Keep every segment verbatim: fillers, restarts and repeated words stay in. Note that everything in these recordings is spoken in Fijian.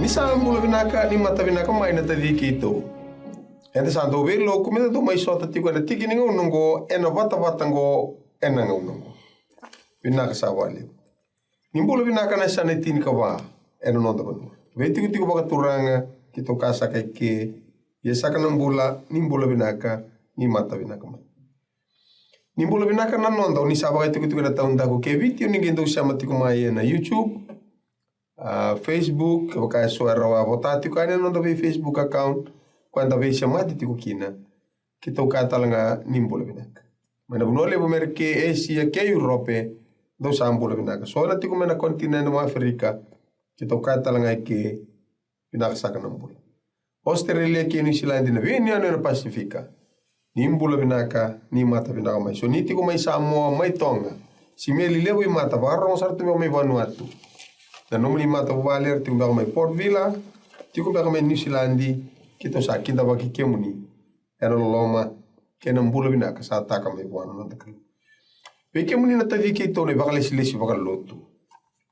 Ni sa bula vinaka, ni mata vinaka mai na taci keitou. Eda sa dau veiloku me da dau mai sota tiko ena tiki ni gauna oqo, ena vatavata oqo, ena gauna oqo. Vinaka sa vakalevu. Ni bula vinaka na yasana e tinikava ena noda vanua. Veitikotiko vakaturaga, keitou ka saka eke, ia saka na bula, ni bula vinaka, ni mata vinaka mai. Ni bula vinaka na noda, o ni sa vakaitikotiko ena taudaku kei Viti, o ni qai dau sema tiko mai ena YouTube, a, Facebook, kevaka e so era vota tiko yani ena noda vei Facebook account, ko eda veisemati tiko kina. Keitou kaya tale ga ni bula vinaka. Mai na vanua levu Amerika, Asia kei Europe, dou sa bula vinaka. So na tiko mai na continent o Africa, keitou kaya tale ga eke, vinaka saka na bula. Australia kei New Zealand, na veiyanuyanu ena Pasifika, ni bula vinaka, ni mata vinaka mai. So ni tiko mai Samoa, mai Toga, Simeli, Levuimata, vakarorogo sara tu beka mai Vanuatu. Na nomuni matavuvale era tiko beka mai Port Vila, tiko beka mai New Zealand, keitou sa kidavaki kemuni ena loloma kei na bula vinaka sa taka mai vua na noda Kalou. Vei kemuni na taci keitou na ivakalesilesi vakalotu,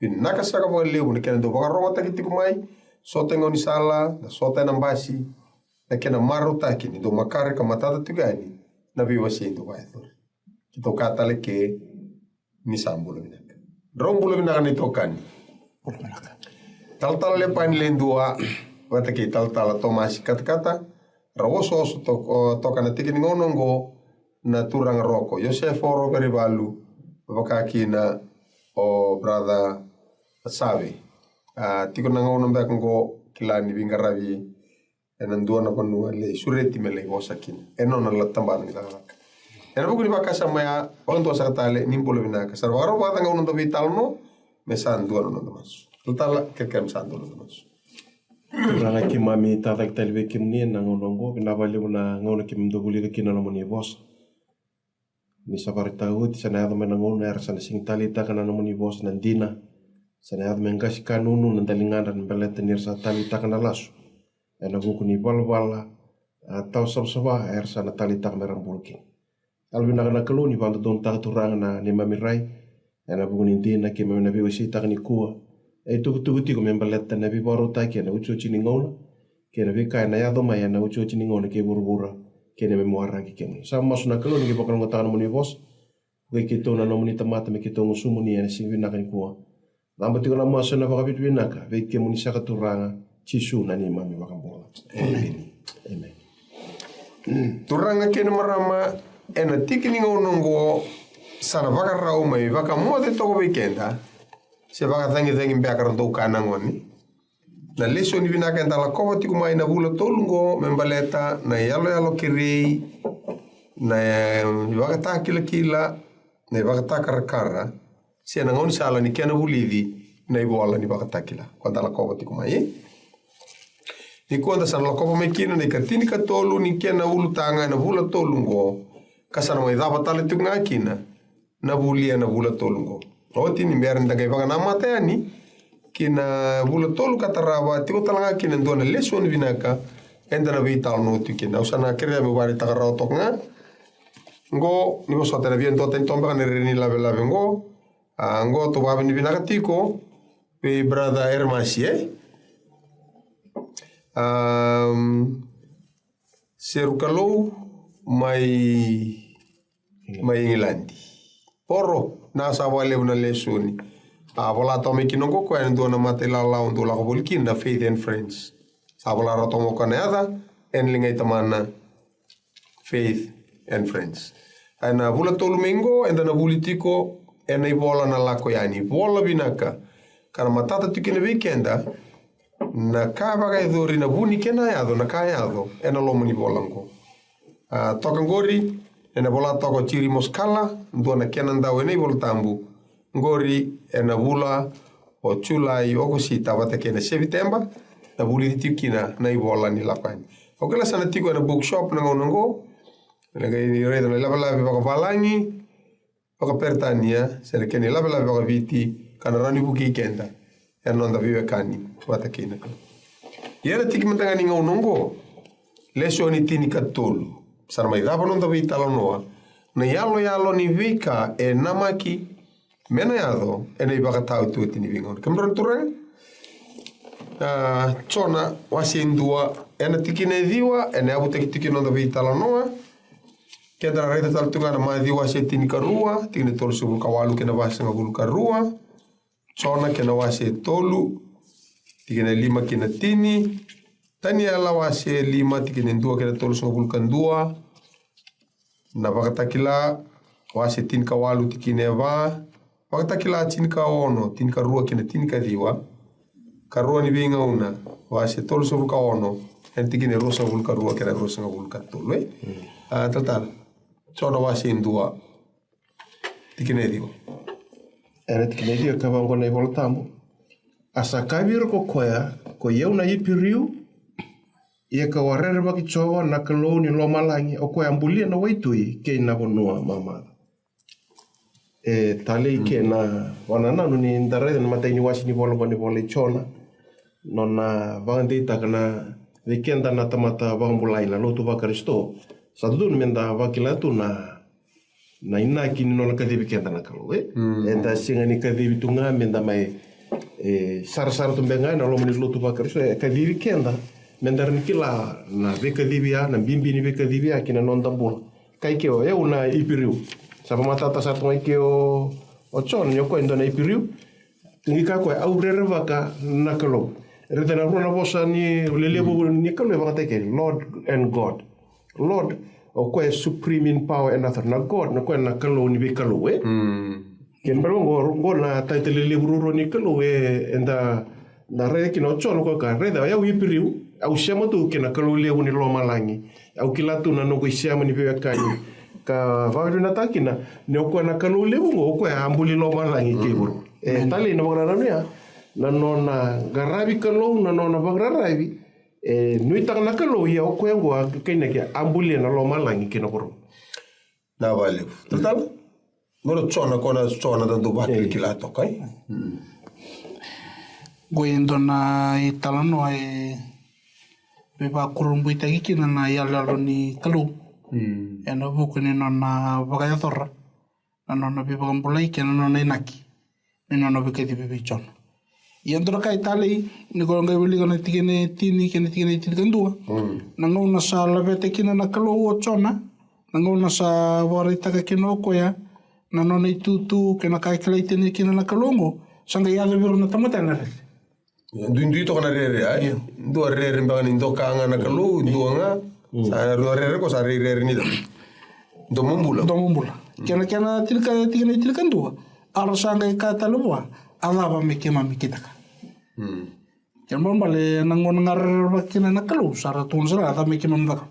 vinaka saka vakalevu na kena dau vakarogotaki tiko mai, sota e gaunisala, na sota ena basi, na kena marautaki ni dau makare ka matata tiko yani na veiwasei dau vakayacori. Keitou kaya tale eke, ni sa bula vinaka. Drau bula vinaka na itokani. Bula vinaka. Talatala Lepani Ledua vata kei talatala Tomasi Katakata, ra osooso to-, o, toka na tiki ni gauna oqo na turaga Roko, Iosefo Roverivalu, vaka kina o brother Save. A, tiko na gauna beka oqo kila ni veiqaravi ena dua na vanua lai sureti me lai vosa kina ena nona la tabana ni cakacaka. Ena vuku ni vakasama ya, vakadua saka tale, ni bula vinaka. Sa ra vakarau vakacagau na noda veitalanoa, me sa dua na noda masu. Talatala, kerekere me sa dua na noda masu. Turaga, keimami tacake tale vei kemuni ena gauna oqo, vinaka vakalevu na gauna keimami dau vulica kina na nomuni vosa. Ni sa vakaraitaka oti, sa na yaco mai na gauna era sa na sega ni taleitaka na nomuni vosa na dina. Sa na yaco me qasi kanunu na daligadra ni baleta ni ra sa taleitaka na lasu ena vuku ni valavala, a, tawa savasava era sa na taleitaka me ra bula kina. Yalovinaka na Kalou, ni vakadodonutaka, Turaga, na neimami rai ena vuku ni dina keimami na veiwaseitaka nikua. E tukutuku tiko me baleta na veivakarautaki ena iotioti ni gauna kei na veika ena yaco mai ena iotioti ni gauna kei vuravura, kei na neimami waraki kemuni. Sa masu na Kalou ni qai vakalougatataka na nomuni vosa. Vukei keitou na nomuni tamata me keitou gusumuni ena siga vinaka nikua. Caba tiko na masu ena vakavinavinaka vei kemuni saka, Turaga Jisu na neimami iVakabula. Emeni. Emeni. Turaga kei na marama, ena tiki ni gauna oqo sa na vakarau mai vakamoce toka vei keda, se vakacagicagi beka ra dau kaya na gone. Na lesoni vinaka eda lakova tiko mai na vula tolu oqo me baleta na iyaloyalo kerei, na ivakatakilakila, na ivakatakarakara, se na gaunisala ni kena vulici na ivola ni Vakatakila. Ko da lakova tiko mai, e? Nikua da sa na lakova mai kina na ikatinikatolu ni kena ulutaga ena vula tolu oqo, ka sa na mai cava tale tiko ga kina na vuli ena vula tolu oqo. Oti ni bera ni da qai vakanamata yani ki na vula tolu ka tarava, tiko tale ga kina e dua na lesoni vinaka eda na veitalanoa tiko kina. Au sa na kerea meu vakaraitaka rawa toka ga. Oqo, ni vosota, ena via duatani toka beka na rere ni lavelave oqo. A, oqo tou vakavinavinaka tiko vei brother Eremasi, e? Am, Seru Kalou mai, mai Igiladi. Poro, vinaka saka vakalevu na lesoni. A, vola toka mai kina oqo, koya e dua na matailawalawa dou lako voli kina na Faith and Friends. Sa vola rawa toka mai o koya na yaca, ena liga i tamana, Faith and Friends. Ena vula tolu mai oqo, eda na vuli tiko ena ivola Na Lako Yani. Vola vinaka, ka na matata tiko kina vei keda na ka vakayacori, na vu ni kena yaco na ka yaco ena loma ni vola oqo. A, toka oqori, ena vola toka o Jiri Moskala, dua na kena dau ena iVola Tabu. Oqori ena vula o Julai, Okosita vata kei na Seviteba, na vulici tiko kina na ivola Ni Lako Yani. Au kila sa na tiko ena bookshop na gauna oqo. Na qai raica na ilavelave vakavalagi, vakaperitania, se na kena ilavelave vakaviti, ka na rawa ni vukei keda ena noda veiwekani vata kei na Kalou. Ia ena tiki mada ga ni gauna oqo, lesoni tinikatolu, sa na mai cava noda veitalanoa, na iyaloyalo ni veika e namaki me na yaco ena ivakataotioti ni veigauna. Kemudrau na turaga? A, Jona wase e dua, ena tikina e ciwa, ena yavutaki tiko na noda veitalanoa. Keda na raica tale tu ga na Maciu wase e tinikarua, tikina e tolusagavulu ka walu kei na vasagavulu ka rua. Jona kei na wase e tolu, tikina e lima kei na tini. Taniela wase e lima, tikina e dua kei na tolusagavulu ka dua. Na Vakatakila wase tinikawalu tikina e va, Vakatakila tinikaono, tinikarua kei na tinikaciwa, Karua ni Veigauna wase tolusagavulu ka ono, ena tikina e ruasagavulu ka rua kei na ruasagavulu ka tolu, e? A, talatala, Jona wase e dua, tikina e ciwa. Ena tikina e ciwa ka vaqo na iVola Tabu. A sa kaya vei ira ko koya, ko i au na Iperiu, ia kau a rerevaki Jiova na Kalou ni lomalagi, o koya a bulia na waitui kei na vanua mamaca. E talei kei na vakanananu ni da raica na imatai ni wase ni vola qo ni vola i Jona. Nona vakadeitaka na vei keda na tamata vakabulai na lotu vaKarisito. Sa dodonu me da vakila tu na na inaki ni nona kacivi keda na Kalou, e? Eda sega ni kacivi tu ga me da mai, e, sarasara tu beka ga ena loma ni lotu vaKarisito, e kacivi keda me da rawa ni kila na veikacivi ya, na bibi ni veikacivi ya ki na noda bula. Kai ke o yau na Iperiu. Sa vakamatata sara tu ga i ke o, o Jona ni o koya e dua na Iperiu. Qai kaya o koya, au rerevaka na Kalou. Raica na rua na vosa ni lelevu ni Kalou e vakatakila, Lord and God. Lord, o koya e supreme in power and authority. Na God, na koya na Kalou ni veikalou, e? Kena ibalebale qo, qo na title lelevu ruarua ni Kalou, e, eda na raica kina o Jona, o koya ka raica, o yau Iperiu, au sema tu kei na Kalou levu ni lomalagi. Au kila tu na noqu isema ni veiwekani. Ka vakavinakataka kina ni o koya na Kalou levu qo, o koya a buli lomalagi kei vuravura. E talei na vakanananu ya, na nona qaravi Kalou, na nona vakararavi, e nuitaka na Kalou, ia o koya qo a kainaki a bulia na lomalagi kei na vuravura. Na vakalevu. Talatala? Qo na Jona, qo na Jona da dau vakilakila toka, e? Qo e dua na italanoa e veivakurabuitaki kina na iyaloyalo ni Kalou. Ena vuku ni nona vakayacora na nona veivakabulai kei na nona inaki ni nona veikacivi vei Jona. Ia dua na ka e talei, ni ko qai wilika na tikina e tini kei na tikina e tinikadua. Na gauna sa laveta kina na Kalou o Jona, na gauna sa vakaraitaka kina o koya na nona itutu kei na ka e kilai tani kina na Kalou oqo, sa qai yaco vei ira na tamata na rere. Duidui toka na rere, ai. Dua rere beka ni doka ga na Kalou, dua ga. Sa dua rere ko sa rere ni da. Domobula. Domobula. Kena, kena tinika, tikina e tinikadua. A ra sa qai kaya tale vua, a cava me keimami kitaka? Kena ibalebale na gauna ga rerevaka kina na Kalou, sa ra tukuna sara, a cava me keimami caka?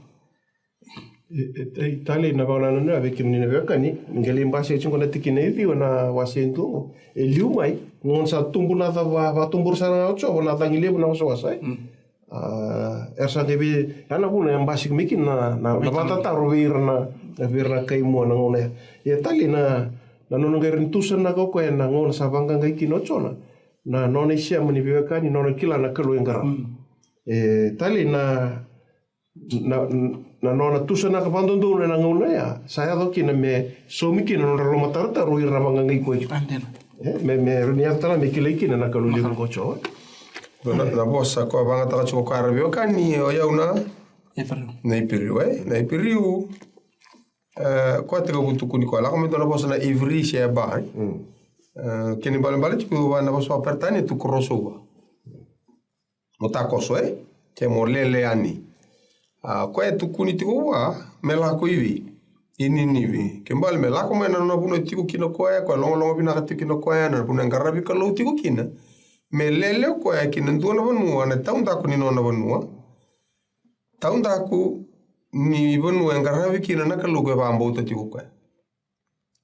E, e, e talei na vakanananu ya vei kemuni na veiwekani, qai lai basika tiko na tikina e ciwa na wase e dua qo. E liu mai, gauna sa tubu na ca, va, vakatubura sara ga o Jiova na cagi levu na wasawasa, e. A, era sa qai vei, ya na vuna e basika mai kina na, na, na vakatataro vei ira na, na vei ira na kai Mua na gauna ya. E talei na, na nona qai rawa ni tusanaka o koya na gauna sa vaqaqai kina o Jona. Na nona isema ni veiwekani, nona kila na Kalou e qarava. E talei na na, na nona tusanaka vakadodonu ena gauna ya, sa yaco kina me saumi kina na nodra lomatarotaro o ira na vaqaqai koya. E, me, me rawa ni yaco tale me kilai kina na Kalou levu qo o Jiova. Na, na vosa ko a vagataka tiko ko a ra veiwekani, o yau na Iperiu. Na Iperiu, e? Na Iperiu. E, ko a tekivu tukuni ko a lako mai dua na vosa na Ivri se Eba, e? E, kena ibalebale tiko va na vosa vakaperitania tu crossover. Mo takoso, e? Ke mo lele yani. A, koya e tukuni tiko vua me lako i vei? I Ninive. Ke bale me lako mai na nona vanua e tiko kina o koya, koya e logaloga vinaka tiko kina o koya, na vanua e qaravi Kalou tiko kina. Me lele o koya ki na dua na vanua, na taudaku ni nona vanua. Taudaku ni vanua e qaravi kina na Kalou, koya e vakabauta tiko o koya.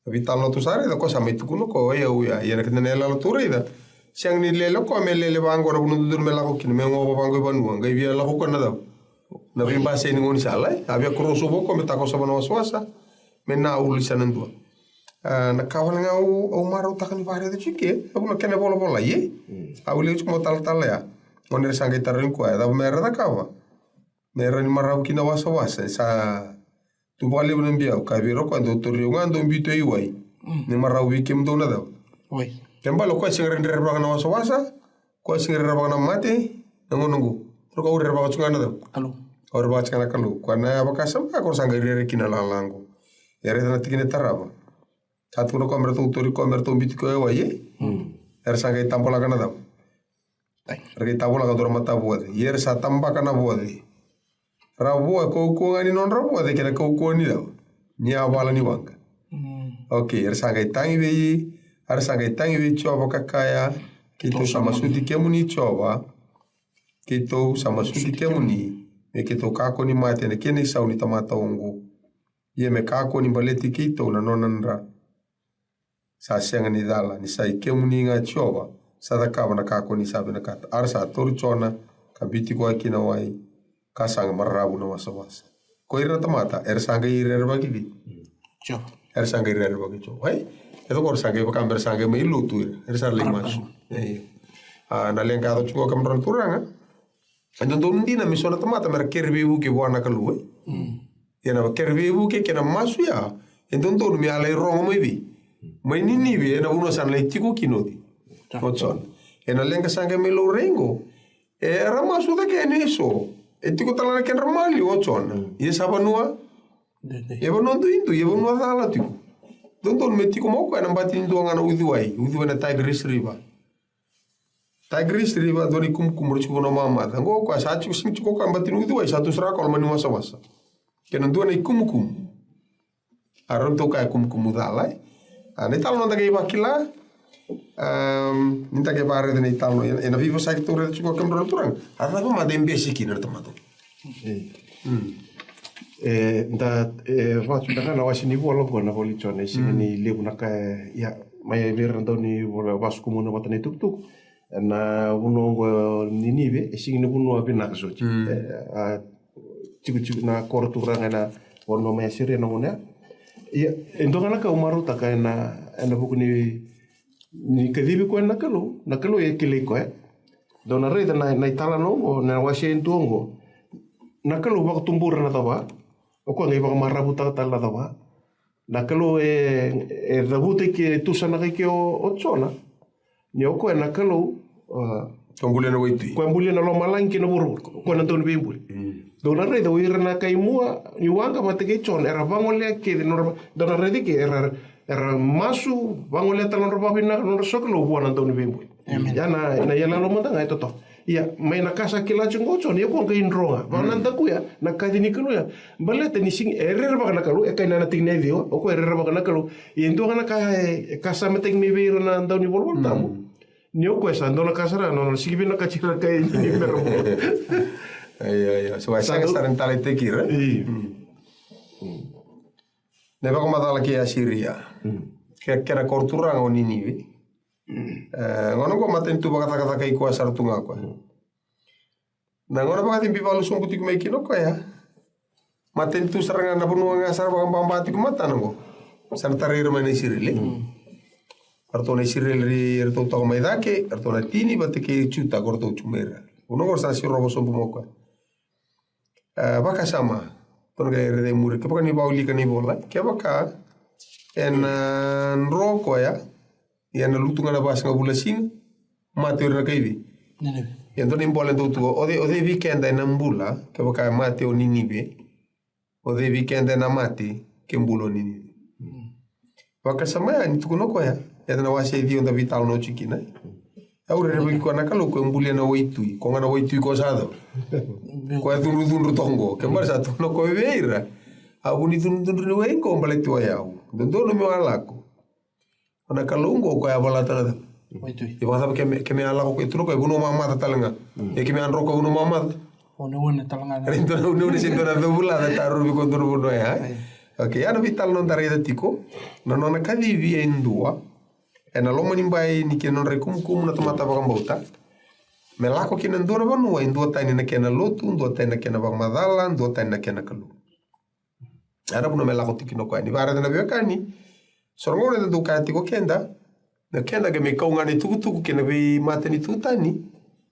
Veitalanoa tou sa raica, ko sa mai tukuna ko, o yau ya, ia na kena iyaloyalo tou raica. Sega ni lele o koya me lele vaqo na vanua dodonu me lako kina, me gova vaqo i vanua, qai via lako o koya na cava? Na veibasai ni gaunisala, e? A via crossover o koya me takoso va na wasawasa, me na ulu sa na dua. A, na ka wale ga au, au marautaka ni vakaraica tiko ke, na vuna kena volavola, e? A wilika tiko mo talatala ya. Gone era sa qai tarogi koya, e cava me ra cakava? Me rawa ni marau kina wasawasa, e sa tu vakalevu na biau, ka vei ira o koya, dou tauri au ga, dou biuti au i wai. Ni marau vei kemudou na cava? Wai. Ke bale o koya sega ni rerevaka na wasawasa, o koya sega ni rerevaka na mate, Na gauna oqo, toro ka ure vakacugana cau. Kalou. Ure vakacugana Kalou. Koya na vakasama ka koro sa qai rere kina lala oqo. E rere na tikina tarava. Sa tukuna ko me ratou tori ko me ratou biti ko e wai e. Era sa qai tabolaka na cau. Era qai tabolaka dora mata voce. Ia era sa tabaka na voce. Ra vo e kaukauwa ga ni nodra voce kei na kaukauwa ni cau ni yavala ni waqa. Okei, era sa qai tagi vei, era sa qai tagi vei Jiova ka kaya, keitou sa masuti kemuni Jiova, keitou sa masuti kemuni, me keitou kakua ni mate ena kena isau ni tamata oqo. Ia me kakua ni baleti keitou na nona dra. Sa sega ni cala, ni sa i kemuni ga Jiova sa cakava na ka ko ni sa vinakata. A ra sa tauri Jona ka biuti koya ki na wai, ka saga mararavu na wasawasa. Ko ira na tamata era sa qai rerevaki vei Jiova. Era sa qai rerevaki Jiova. Ai, e toko era sa qai vaka me ra sa qai mai lotu ira. Era sa lai masu. Io. A, na leqa yaco tiko ka mudrona turaga. E dodonu dina me so na tamata me ra kere veivuke vua na Kalou, e? Ia na kere veivuke kei na masu ya e dodonu me a lai rogo mai vei, mai Ninive, ena vanua sa na lai tiko kina o cei? O Jona. Ena leqa sa qai mai laurai qo, era masu cake yani eso. E tiko tale na kedra maliwa o Jona. Ia sa vanua, e vanua duidui, e vanua cala tiko. Dodonu me tiko mai o koya ena bati ni dua ga na uciwai, uciwai na Tigris River. Tigris River, dua na ikumukumu ra tiko vanua mamaca. Qo koya sa tiko, sega tiko koya bati ni uciwai, sa tu sara koya loma ni wasawasa. Kei na dua na ikumukumu. A rau tou kaya kumukumu cala, e. A, na italanoa da qai vakila. Am, ni da qai vakaraica na italanoa. Ena veivosaki tou raica tiko kemudrau na turaga. A cava mada e bese kina na tamata. E. E, da, e, vatu da ga na wase ni vola oqo na vola i Jona, e sega ni levu na ka, e, ia, mai vei ira na dau ni vola vasu kumuna vata na itukutuku. Ena vanua oqo Ninive, e sega ni vanua vinaka soti. E, a, tikotiko na koro turaga ena vanua mai Asiria na gauna ya. Ia, e dua ga na ka au marautaka ena, ena vuku ni, ni kacivi koya na Kalou, na Kalou e kilai koya. Dou na raica na, na italanoa oqo, na wase e dua oqo. Na Kalou vakatubura na cava, o koya qai vakamaravutaka tale na cava. Na Kalou e, e cavuta i ke, e tusanaka i ke o, o Jona. Ni o koya na Kalou, a, koya bulia na waitui. Koya bulia na lomalagi kei na vuravura. Koya na dau ni veibuli. Dou na raica o ira na kai mua ni waqa vata kei Jona, era vagolea kece, nodra, dou na raica ke, era, era masu, vagolea tale nodra vakavinaka, nodra sokalou vua na dau ni veibuli. Ia na, na iyaloyalo mada ga e totoka. Ia, mai na ka sa kila tiko qo o Jona, ia ko qai dro ga. Vaka na daku ya, na kaci ni Kalou ya. Baleta ni sega, e rerevaka na Kalou, e kaya na tikina e ciwa, o koya e rerevaka na Kalou. Ia e dua ga na ka, e, e ka sa mataki mai vei ira na dau ni volavola tabu. Ni o koya sa dua na ka sara, nona sigi vinaka tiko na ka e ni mera mo. Io, io. So, e sega sara ni taleitaki ira. Io. Na vakamacala kei Asiria. Ke, kena koro turaga o Ninive. E, gauna qo matanitu vakacakacaka i koya sara tu ga koya. Na gauna vakacibi valu sobu tiko mai kina o koya. Matanitu sara ga na vanua ga sara vakababa tiko matana qo. Sa na tarai ira mai na Isireli. Ratou na Isireli, ratou toka mai cake, ratou na tini vata kei Juta ko ratou tu mai ira. Vanua qo sa na sirova sobu mai o koya. E, vakasama. Tou na qai raica e muri. Kevaka ni vakaulika na ivola. Kevaka ena dro koya. Ia na lutu ga na vasagavulu na siga. Mate o ira na kai vei. Ninive. Ia dua na ibola e dau tu. O cei, o cei vei keda ena bula. Kevaka e mate o Ninive. O cei vei keda ena mate. Ke bula o Ninive. Vakasama ya ni tukuna o koya. Ia na wase e ciwa da veitalanoa tiko kina. Au rerevaki koya na Kalou ko e bulia na waitui. Ko ga na waitui ko sa cau. Ko e cudrucudru toka qo. Kevaka sa tukuna ko vei ira. Au ni cudrucudru ni wai qo baleti o yau. Dodonu meu a lako. O na Kalou qo ko e a valata na cava. Waitui. E vakacava ke me, ke me a lako ko e tu na ko e vanua mamaca tale ga. E ke me a dro ko e vanua mamaca. Uneune tale ga. Rai dua na uneune se dua na covulaca tarovi ko dua na vanua ya. Okei, ya na veitalanoa da raica tiko. Na nona kacivi e dua. Ena loma ni bai ni kei na nodra ikumukumu na tamata vakabauta. Me lako ki na dua na vanua, e dua tani na kena lotu, dua tani na kena vakamacala, dua tani na kena Kalou. Era vuna me lako tiko kina o koya. Ni vakaraica na veiwekani. So ra gauna eda dau kaya tiko keda. Na keda qai me kau ga na itukutuku kei na veimatanitu tani.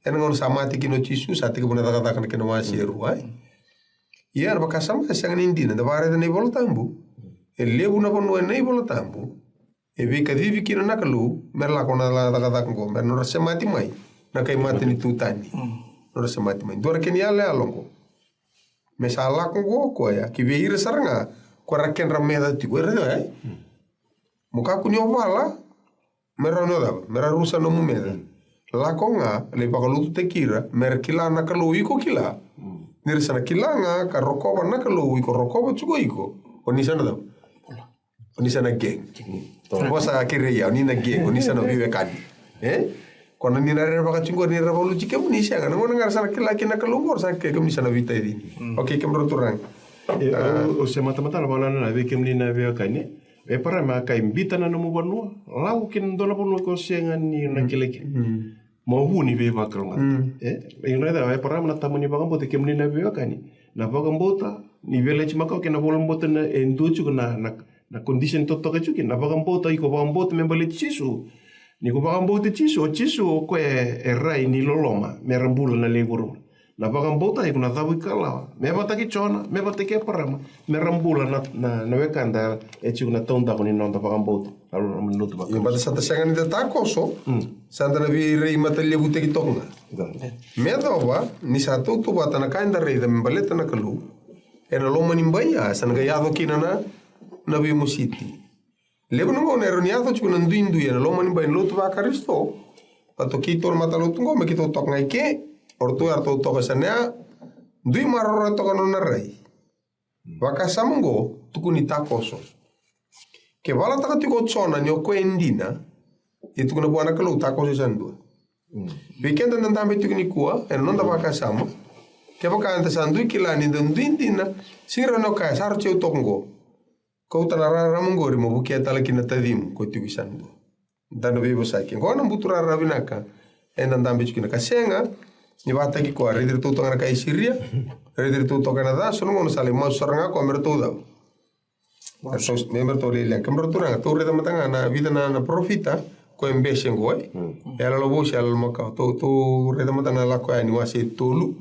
Ena gauna sa mate kina o Jisu, sa tekivu na cakacaka na kena wase e rua, e. Ia na vakasama e sega ni dina. Da vakaraica na iVola Tabu. E levu na vanua ena iVola Tabu. E veikacivi kina na Kalou, me ra lako na cakacaka qo, me ra nodra semati mai na kai matanitu tani. nodra semati mai. Dua na kena iyaloyalo oqo. Me sa lako oqo o koya ki vei ira sara ga ko ra kedra meca tiko, e raica, e? Mo kakua ni o vala me rawa ni o cava, me ra rusa nomu meca. Lako ga, lai vakalotutaki ira me ra kila na Kalou iko kila. Ni ra sa na kila ga ka rokova na Kalou iko rokova tiko iko, o ni sa na cava? O ni sa na gang. Vosa kerei au, ni na gang, o ni sa na veiwekani. E? Ko na ni na rerevaka tiko ni ra valuti kemuni, sega. Na gauna ga ra sa na kila kina na Kalou qo, ra sa kila kemuni sa na veitaicini. Okay, kemudrau turaga. E, au, au se matamatala vakalala na vei kemuni na veiwekani. E Eparama a kai, bita na nomu vanua, lako ki na dua na vanua ko sega ni na kila kina. Mo vu ni veivakalougatataki. E, e raica, o Eparama na tama ni vakabauta, kemuni na veiwekani. Na vakabauta ni Veiyalayalati Makawa kei na iVola Bauta na, e dua tiko na, na, na condition totoka tiko kina. Na vakabauta, iko vakabauta me baleti Jisu. Ni ko vakabauti Jisu, o Jisu o koya e rai ni loloma me ra bula na lewe vuravura. Na vakabauta, iko na cavuikalawa me vata kei Jona, me vata kei Eparama, me ra bula na, na, na wekada e tiko na taudaku ni noda vakabauta. Alo, na mani lotu vaka. Io, baleta sa da sega ni da takoso, sa da na veirai matalevutaki toka ga. Me yacova ni sa tautauvata na ka eda raica me baleta na Kalou ena loma ni bai, a sa na qai yaco kina na, na veimositi. Levu na gauna e rawa ni yaco tiko na duidui ena loma ni bai ni lotu vaKarisito. Baleta keitou na matalotu qo, me keitou toka ga i ke, o ratou ya ratou toka sa na ya, dui maroroya toka na nona rai. Vakasama oqo, tukuni takoso. Ke valataka tiko o Jona ni o koya e dina, e tukuna vua na Kalou, takoso e sa dua. Vei keda da dabe tiko nikua ena noda vakasama, kevaka eda sa dui kila ni da dui dina, sega ni rawa ni o kaya sa rauti au toka oqo. Kauta na rarama oqori mo vukea tale kina na tacimu ko tiko i sa dua. Da na veivosaki. Qo na buturara vinaka eda dabe tiko kina. Ka sega ni vakataki koya, raici iratou toka na kai Siria, raici iratou toka ena ca, so na gauna sa lai masu sara ga koya me ratou cava? Me ratou, me ratou lai leqa. Kemudrau turaga, tou raica mada ga na vica na, na parofita ko e bese qo, e? Yalololoma, yalololoma ka. Tou, tou raica mada na Lako Yani wase e tolu.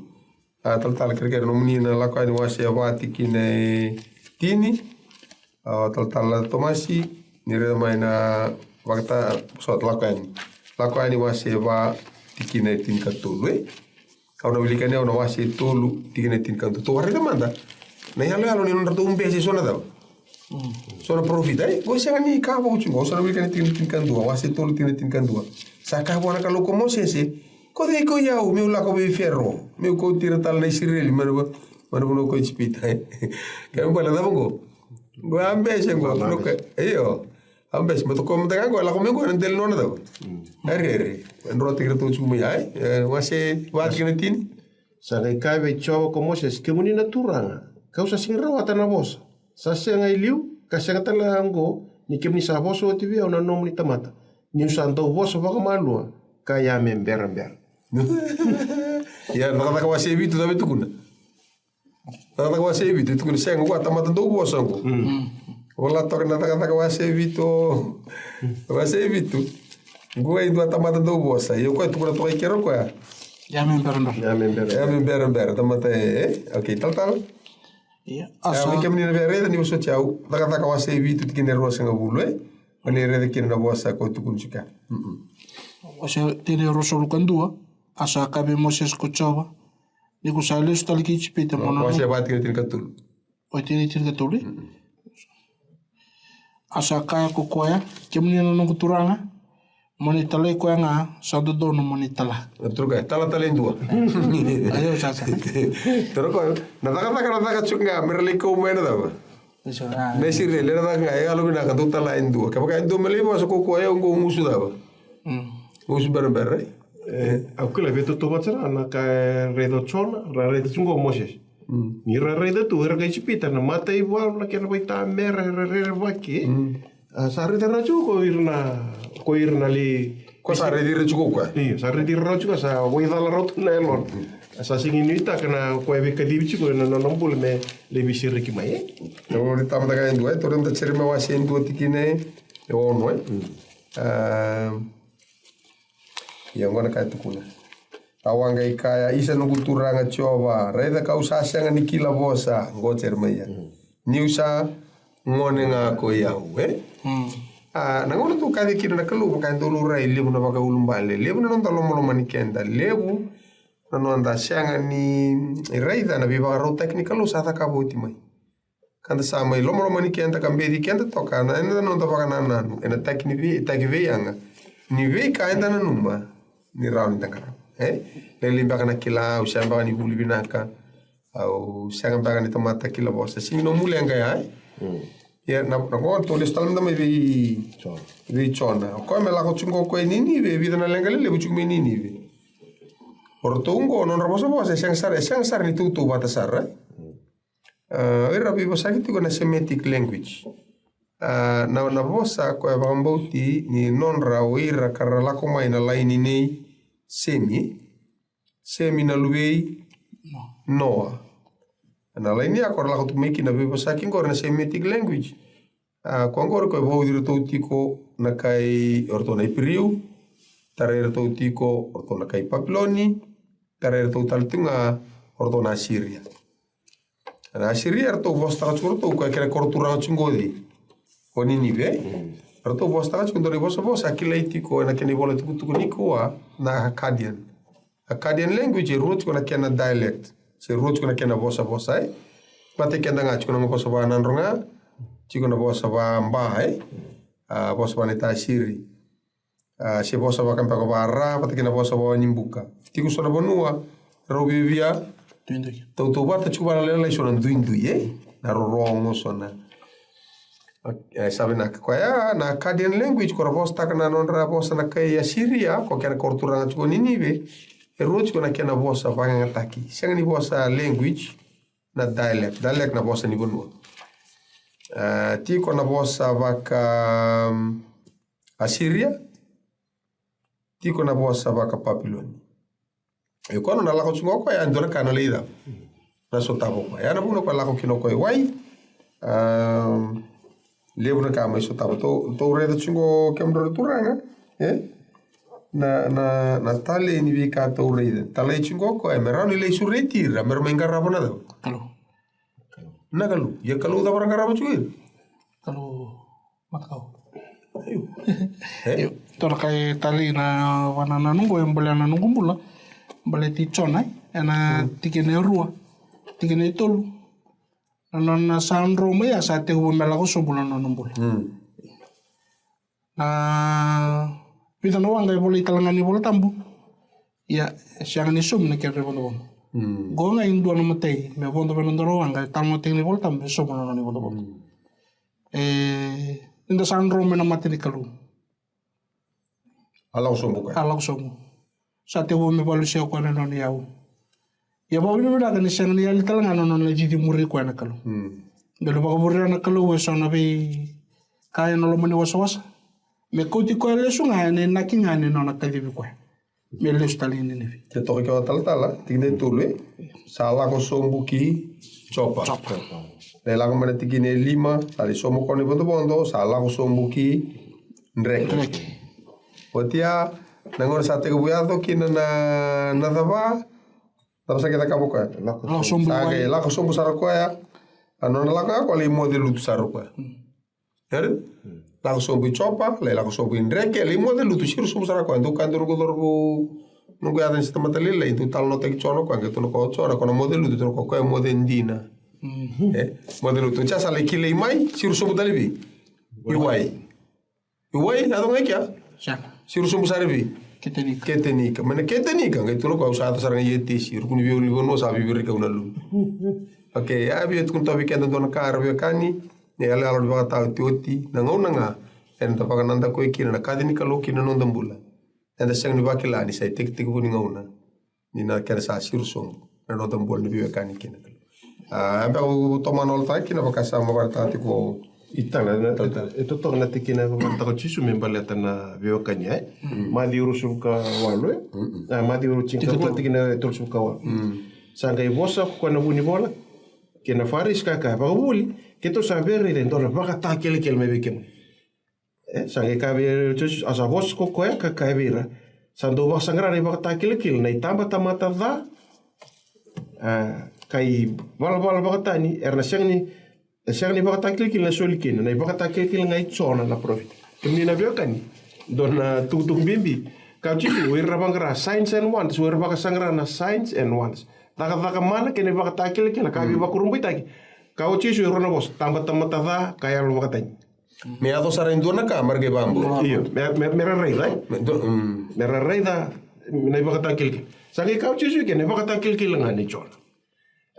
A, talatala, kerekere nomuni na Lako Yani wase e va tikina e tini. A, talatala Tomasi, ni raica mai na vakata, so, Lako Yani. Lako Yani wase e va tikina e tinikatolu, e? Au na wilika yani au na wase e tolu tikina e tinikadua. Tou raica mada na iyaloyalo ni nodratou bese so na cava? So na parofita, e? Qo sega ni ka vou tiko qo, au sa na wilika yani tikina e tinikadua, wase e tolu tikina e tinikadua. Sa kaya vua na Kalou ko Mosese, ko cei ko i au meu lako vei Fero, meu kauti ira tale na Isireli mai na va-, mai na vanua ko Ijipita, e? Kaya vua na cava qo? Qo a bese qo, a bese. Io. A bese, me toka mada ga qo, e lako mai qo ena dela ni nona cava? A rere. E drotaki iratou tiko mai, ai? E, wase va tikina e tini. Sa qai kaya vei Jiova ko Mosese, kemuni na Turaga, kau sa sega ni rawata na vosa. Sa sega e liu, ka sega tale ga qo, ni kemuni sa vosa oti vei au na nomuni tamata. Niu sa dau vosa vakamalua, ka ya me berabera. Ia, Cakacaka wase e vitu, cava e tukuna? Cakacaka wase e vitu, e tukuna sega, qo a tamata dau vosa qo. Vola toka na Cakacaka wase e vitu, wase e vitu. Qo e dua tamata dau vosa. Ia o koya tukuna toka i kera o koya. Ya me berabera. Ya me berabera. Ya me berabera, tamata e, e. Okay, talatala. Ia, a sa. Ia, kemuni na via raica ni vosoti au, Cakacaka wase e vitu tikina e ruasagavulu, e? O ni raica kina na vosa ko tukuna tiko. Wase tikina e ruasagavulu ka dua, a sa kaya vei Mosese ko Jiova, ni ko sa lesu tale ki Ijipita mo na. Wase va tikina e tinikatolu. O, tikina e tinikatolu, e? A sa kaya ko koya, kemuni na noqu Turaga, mo ni talai koya ga sa dodonu mo ni tala. Turaga, tala tale e dua. Io, sa, sa. Turaga, na cakacaka na caka tiko ga me ra lai kau mai na cava? Io, sa, a. Na Isireli, na caka ga e yalovinaka, dou tala e dua. Kevaka e dua me lai vosa ko koya, o qo gusu cava? Gusu berabera, e? E, au kila vei tautauvata sara na ka e raica o Jona, ra raica tu qo o Mosese. Ni ra raica tu era kai Ijipita na mataivalu, na kena veitamera, era rerevaki. A, sa raici ira tiko ko ira na, ko ira na lai. Ko sa raici ira tiko ko koya. Io, sa raici ira tiko, sa waicala rawa tu na yalona. Sa sega ni nuitaka na koya veikacivi tiko ena nona bula me lai veisereki mai, e? Tou raica mada ga e dua, e, tou raica mada Jeremaia wase e dua tikina e ono, e? A, Ia, qo na ka e tukuna. Au a qai kaya, isa noqu Turaga Jiova, raica kau sa sega ni kila vosa, qo Jeremaia. Niu sa gone ga ko i au, e? A, na gauna tou kaci kina na Kalou, vaka e dau laurai, levu na vakaulubale, levu na noda lomalomani keda, levu na noda sega ni raica na veivakarautaki ni Kalou sa cakava oti mai. Ka da sa mai lomalomani keda ka beci keda toka na eda noda vakanananu ena taki ni vei, taki veiyaga ni veika eda nanuma ni rawa ni da qarava. E? Lailai beka na kila, au sega beka ni vuli vinaka, au sega beka ni tamata kila vosa. Sega ni nomu leqa ya, e? Ia na, na qo tou lesu tale mada mai vei Jona. Vei Jona. O koya me lako tiko o koya i Ninive, e vica na leqa lelevu tiko mai Ninive. O ratou qo nodra vosavosa e sega sara, e sega sara ni tautauvata sara, e? A, o ira veivosaki tiko na Semitic language. A, na, na vosa koya vakabauti ni nodra o ira ka ra lako mai na laini nei Semi. Semi na luvei Noa. Na laini ya ko ra lako tu mai kina veivosaki qori na Semitic language. A, ko qori ko e vauci iratou tiko na kai, o ratou na Iperiu, tarai iratou tiko o ratou na kai Papiloni, tarai iratou tale tu ga o ratou na Asiria. Na Asiria, ratou vosataka tiko ratou, ko e kena koro turaga tiko qori. Ko Ninive, e? Ratou vosataka tiko dua na ivosavosa, a kilai tiko, ena kena ivola tukutuku nikua, na Akkadian. Akkadian language, e rua tiko na kena dialect. Se rua tiko na kena vosavosa, e? Vata keda ga tiko na vosa va Nadroga, tiko na vosa va Ba, e? A, vosa va na ita Asiri. A, se vosa vaka beka va Ra, vata kei na vosa va Wanibuka. Tiko so na vanua, rau viavia, tautauvata tiko vaka lalai so na duidui, e? Na rorogo, so na. E, sa vinaka koya, na Akkadian language, ko ra vosataka na nodra vosa na kai Asiria, ko kena koro turaga tiko Ninive, e rua tiko na kena vosa vakayagataki. Sega ni vosa language, na dialect. Dialect na vosa ni vanua. A, tiko na vosa vaka, um, Asiria, tiko na vosa vaka Papiloni. E koya na lako tiko o koya, e dua na ka na lai cava. Na sotava o koya. Ya na vuna o koya lako kina o koya i wai. A, levu na ka mai sotava. Tou, tou raica tiko kemudrau na turaga, e? Na, na, na talei ni veika tou raica. Talei tiko o koya, me rawa ni lai sureti ira, me ra mai qarava na cava? Kalou. Na Kalou. Ia Kalou cava ra qarava tiko ira? Kalou matakau. Io. E? Io. Tou na kai talei na vanananu qo, e baleta na noqu bula. Baleti Jona, e? Ena tikina e rua. Tikina e tolu. Na nona sa dro mai, a sa tekivu me lako sobu na nona bula. Mm. Na vica na waqa e volai tale ga ni Vola Tabu. Ia, e sega ni sobu na kedra ivodovodo. Mm. Qo ga e dua na matai, me vodo vei na dua na waqa, e tale na tiki ni Vola Tabu, e sobu na nona ivodovodo. Mm. E, ni da sa dro mai na mata ni Kalou. A lako sobu koya. A lako sobu. Sa tekivu me valusia o koya na nona iyau. Ia vakavinavinaka ni sega ni yali tale ga na nona cici muri koya na Kalou. Mm. Qai vakavure na Kalou e so na veika ena loma ni wasawasa. Me kauti koya lesu ga ena inaki ga ni nona kacivi koya. Me lesu tale i Ninive. Ke toka ke o talatala, tikina e tolu, e? Sa lako sobu ki Jopa. Jopa. Lai lako mai na tikina e lima, sa lai sobu koya na ivodovodo, sa lako sobu ki Dreke. Dreke. Oti ya, na gauna sa tekivu yaco kina na, na cava, cava sa qai cakava o koya? Lako sobu. Sa qai lako sobu sara o koya. A nona lako ya o koya lai moce lutu sara o koya. Mm. Heard? Mm. Lako sobu i Jopa, lai lako sobu i Dreke, lai moce lutu, siro sobu sara o koya. Dou kaya dou noqu cauravou, noqu yaca ni sa tamata lailai, dou talanoataki Jona o koya, qai tukuna o koya o Jona, o koya na moce lutu, tukuna o koya o koya e moce dina. Mm. E? Moce lutu. Sa lai kilai mai, siro sobu tale i vei? I wai. I wai, yaco ga i kea? Sega. Siro sobu sara i vei? Ketenika. Ketenika. Mai na Ketenika, qai tukuna o koya au sa yaco sara ga i Etesi, ruku ni veiulunivanua sa vivirika au na luve. Okay, a via tukuna tale vei keda dua na ka, ra veiwekani, na iyaloyalo ni vakataotioti, na gauna ga eda vakanadakoi kina na kaci ni Kalou ki na noda bula. Eda sega ni vakila ni sa itekitekivu ni gauna. Ni na kena sa siro sobu na noda bula ni veiwekani kina. A, beka au tomana olataka kina vaka sa mavaraitaka tiko. Ita na, na, e totoka na tikina e vakarataka o Jisu me baleta na veiwekani, e? Mm. Maciu ruasagavulu ka walu, e? Mm-mm. A, Maciu ruasagavulu ka walu, tikina e tolusagavulu ka walu. Mm. Sa qai vosa ko koya na vunivola kei na Farisi ka kaya, vakavuvuli, keitou sa via raica e dua na vakatakilakila mai vei kemuni. E, sa qai kaya vei ira o Jisu, a sa vosa ko koya ka kaya vei ira, sa dou vakasaqara na ivakatakilakila na itabatamata ca, a, ka ivalavala vakatani, era na sega ni, e sega ni vakatakilakila na soli kina, na ivakatakilakila ga i Jona na parofita. Kemuni na veiwekani, dua na tukutuku bibi, Ka o Jisu, o ira vaqara signs and wonders, o ira vakasaqara na signs and wonders. Cakacaka mana kei na ivakatakilakila ka veivakurabuitaki. Ka o Jisu e rua na vosa, tabatamata ca ka yalo vakatani. Me yaco sara e dua na ka, mara qai vabula. Io, me, me, me ra raica, e? Me dua, mm. Me ra raica na ivakatakilakila. Sa qai ka o Jisu kei na ivakatakilakila ga nei Jona.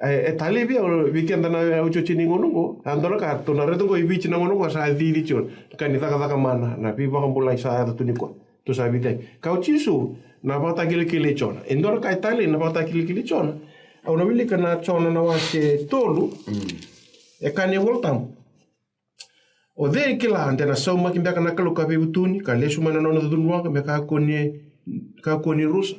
E, e talevi au vei keda na otioti ni gauna oqo. A dua na ka tou na raica oqo i Viti na gauna oqo sa cici Jona. Ka ni cakacaka mana na veivakabulai sa yaco tu nikua. Tou sa veitai. Ka o Jisu na vakatakilakila i Jona. E dua na ka e talei na vakatakilakila i Jona. Au na wilika na Jona na wase tolu. E ka ni Vola Tabu. O cei e kila de na saumaki beka na Kalou ka veivutuni, ka lesu mai na nona cudruwaqa me kakua ni, kakua ni rusa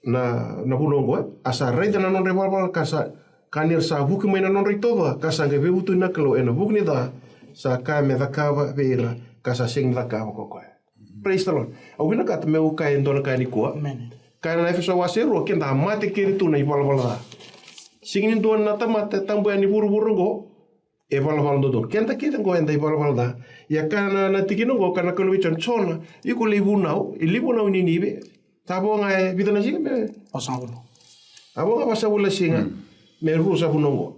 na, na vuna oqo, e? A sa raica na nodra ivalavala ka sa, ka ni ra sa vuki mai na nodra itovo, ka sa qai veivutuni na Kalou ena vuku ni ca sa kaya me cakava vei ira, ka sa sega ni cakava ko koya. Praise the Lord. Au vinakata meu kaya e dua na ka nikua. Amen. Kaya na Efeso wase rua, keda a mate keri tu na ivalavala ca. Sega ni dua na tamata tabu yani vuravura oqo e valavala dodonu. Keda kece oqo eda ivalavala ca. Ia ka na, na tikina oqo ka na Kalou vei Jona, Jona, iko lai vunau, e lai vunau i Ninive. Sa vo ga e vica na siga me, vasagavulu. A vo ga vasagavulu na siga me rusa vunau oqo.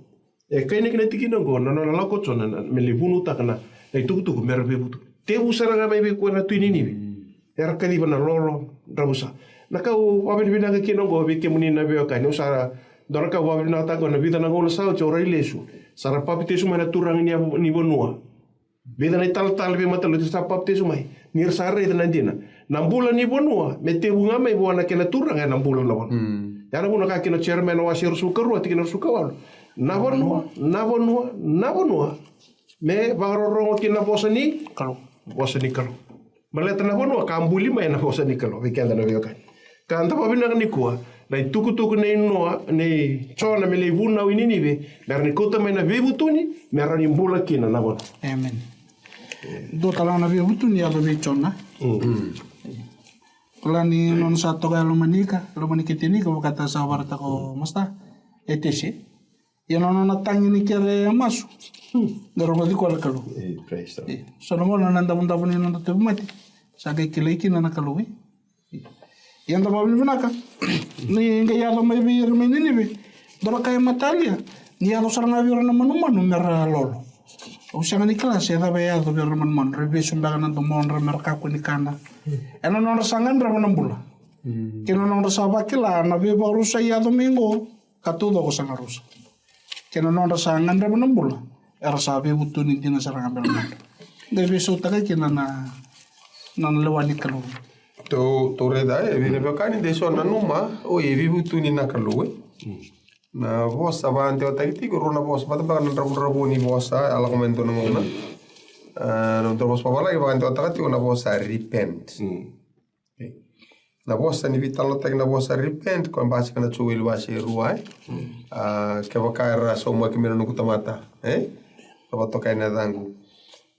E kainaki na tikina oqo na nona lako o Jona me lai vunautaka na, na itukutuku me ra veivutu. Tevu sara ga mai vei koya na tui Ninive. Era kaciva na lolo dravusa. Na ka au vakavinavinaka kina oqo vei kemuni na veiwekani, au sa, dua na ka au vakavinavinakataka oqo, na vica na gauna sa oti au rai lesu, sa ra papitaiso mai na turaga ni, ni vanua. Vica na italatala veimatalotu sa papitaiso mai. Ni ra sa raica na dina, na bula ni vanua me tevu ga mai vua na kena turaga ena bula na vanua. Ya na vuna ka kina o Jeremaia na wase ruasagavulu ka rua tikina ruasagavulu ka walu. Na vanua, na vanua, na vanua me vakarorogo kina na vosa ni Kalou. Vosa ni Kalou. Baleta na vanua ka buli mai na vosa ni Kalou vei keda na veiwekani. Ka da vakavinaka nikua na itukutuku nei Noa, nei Jona me lai vunau i Ninive, me ra ni kauta mai na veivutuni me ra ni bula kina na vanua. Amen. Dua tale ga na veivutuni yaco vei Jona. Kila ni nona sa toka e loma ni ika, loma ni kete ni ika, vakata sa varataka o masta e tese. Ia na nona tagi ni kere e masu. Qai rogoci koya na Kalou. So na gauna na davodavo ni nona tauvimate sa qai kilai kina na Kalou, e. Ia da vakavinavinaka ni qai yaco mai vei ira mai Ninive dua na ka e matalia. Ni yaco sara ga vei ira na manumanu me ra lolo. Au sega ni kila se cava e yaco vei ira na manumanu, ra vesu beka na domodra me ra kakua ni kana. Ena nodra sa gadreva na bula kei na nodra sa vakila na veivakarusai yaco mai oqo ka taucoko sa na rusa. Kei na nodra sa gadreva na bula era sa veivutuni dina sara ga bera mada. Qai veisautaka kina na, na, na lewa ni Kalou. Tou, tou raica e vei na veiwekani de so nanuma o e veivutuni na Kalou, e. Na vosa vakadewataki tiko, rua na vosa vata beka na dravudravua ni vosa a lako mai dua na gauna. A, na dua na vosa vavalagi vakadewataka tiko na vosa repent. Na vosa ni veitalanoataki na vosa repent ko e basika na Joeli wase e rua, e. A, kevaka era saumaki mai na noqu tamata, e, ra vakatokai na yacaqu.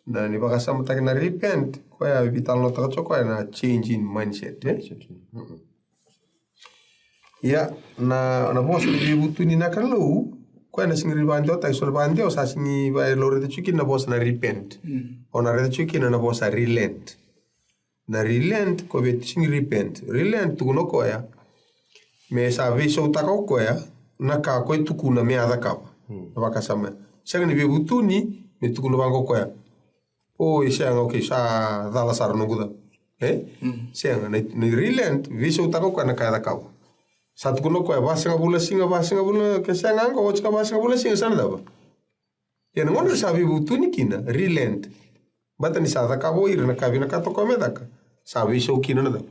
Na ni vakasamataki na repent, koya veitalanoataka tiko koya na change in mindset, e. Ia na, na vosa ni veivutuni na Kalou, koya na sega ni vakadewataki, so na vakadewa sa sega ni vakalaurai tiko kina na vosa na repent. O na raica tiko kina na vosa relent. Na relent, ko vei tu sega ni repent. Relent tukuna o koya me sa veisautaka o koya na ka ko e tukuna me a cakava. Na vakasama sega ni veivutuni me tukuna vaqo o koya, o, e sega, okay, sa cala sara noqu cava. E? Sega, na, na relent veisautaka o koya na ka e cakava. Sa tukuna o koya vasagavulu na siga, vasagavulu, ke sega qo, oti ka vasagavulu na siga sa na cava? Ia na gauna sa veivutuni kina, relent. Baleta ni sa cakava o ira na ka vinakata o koya me caka, sa veisau kina na cava?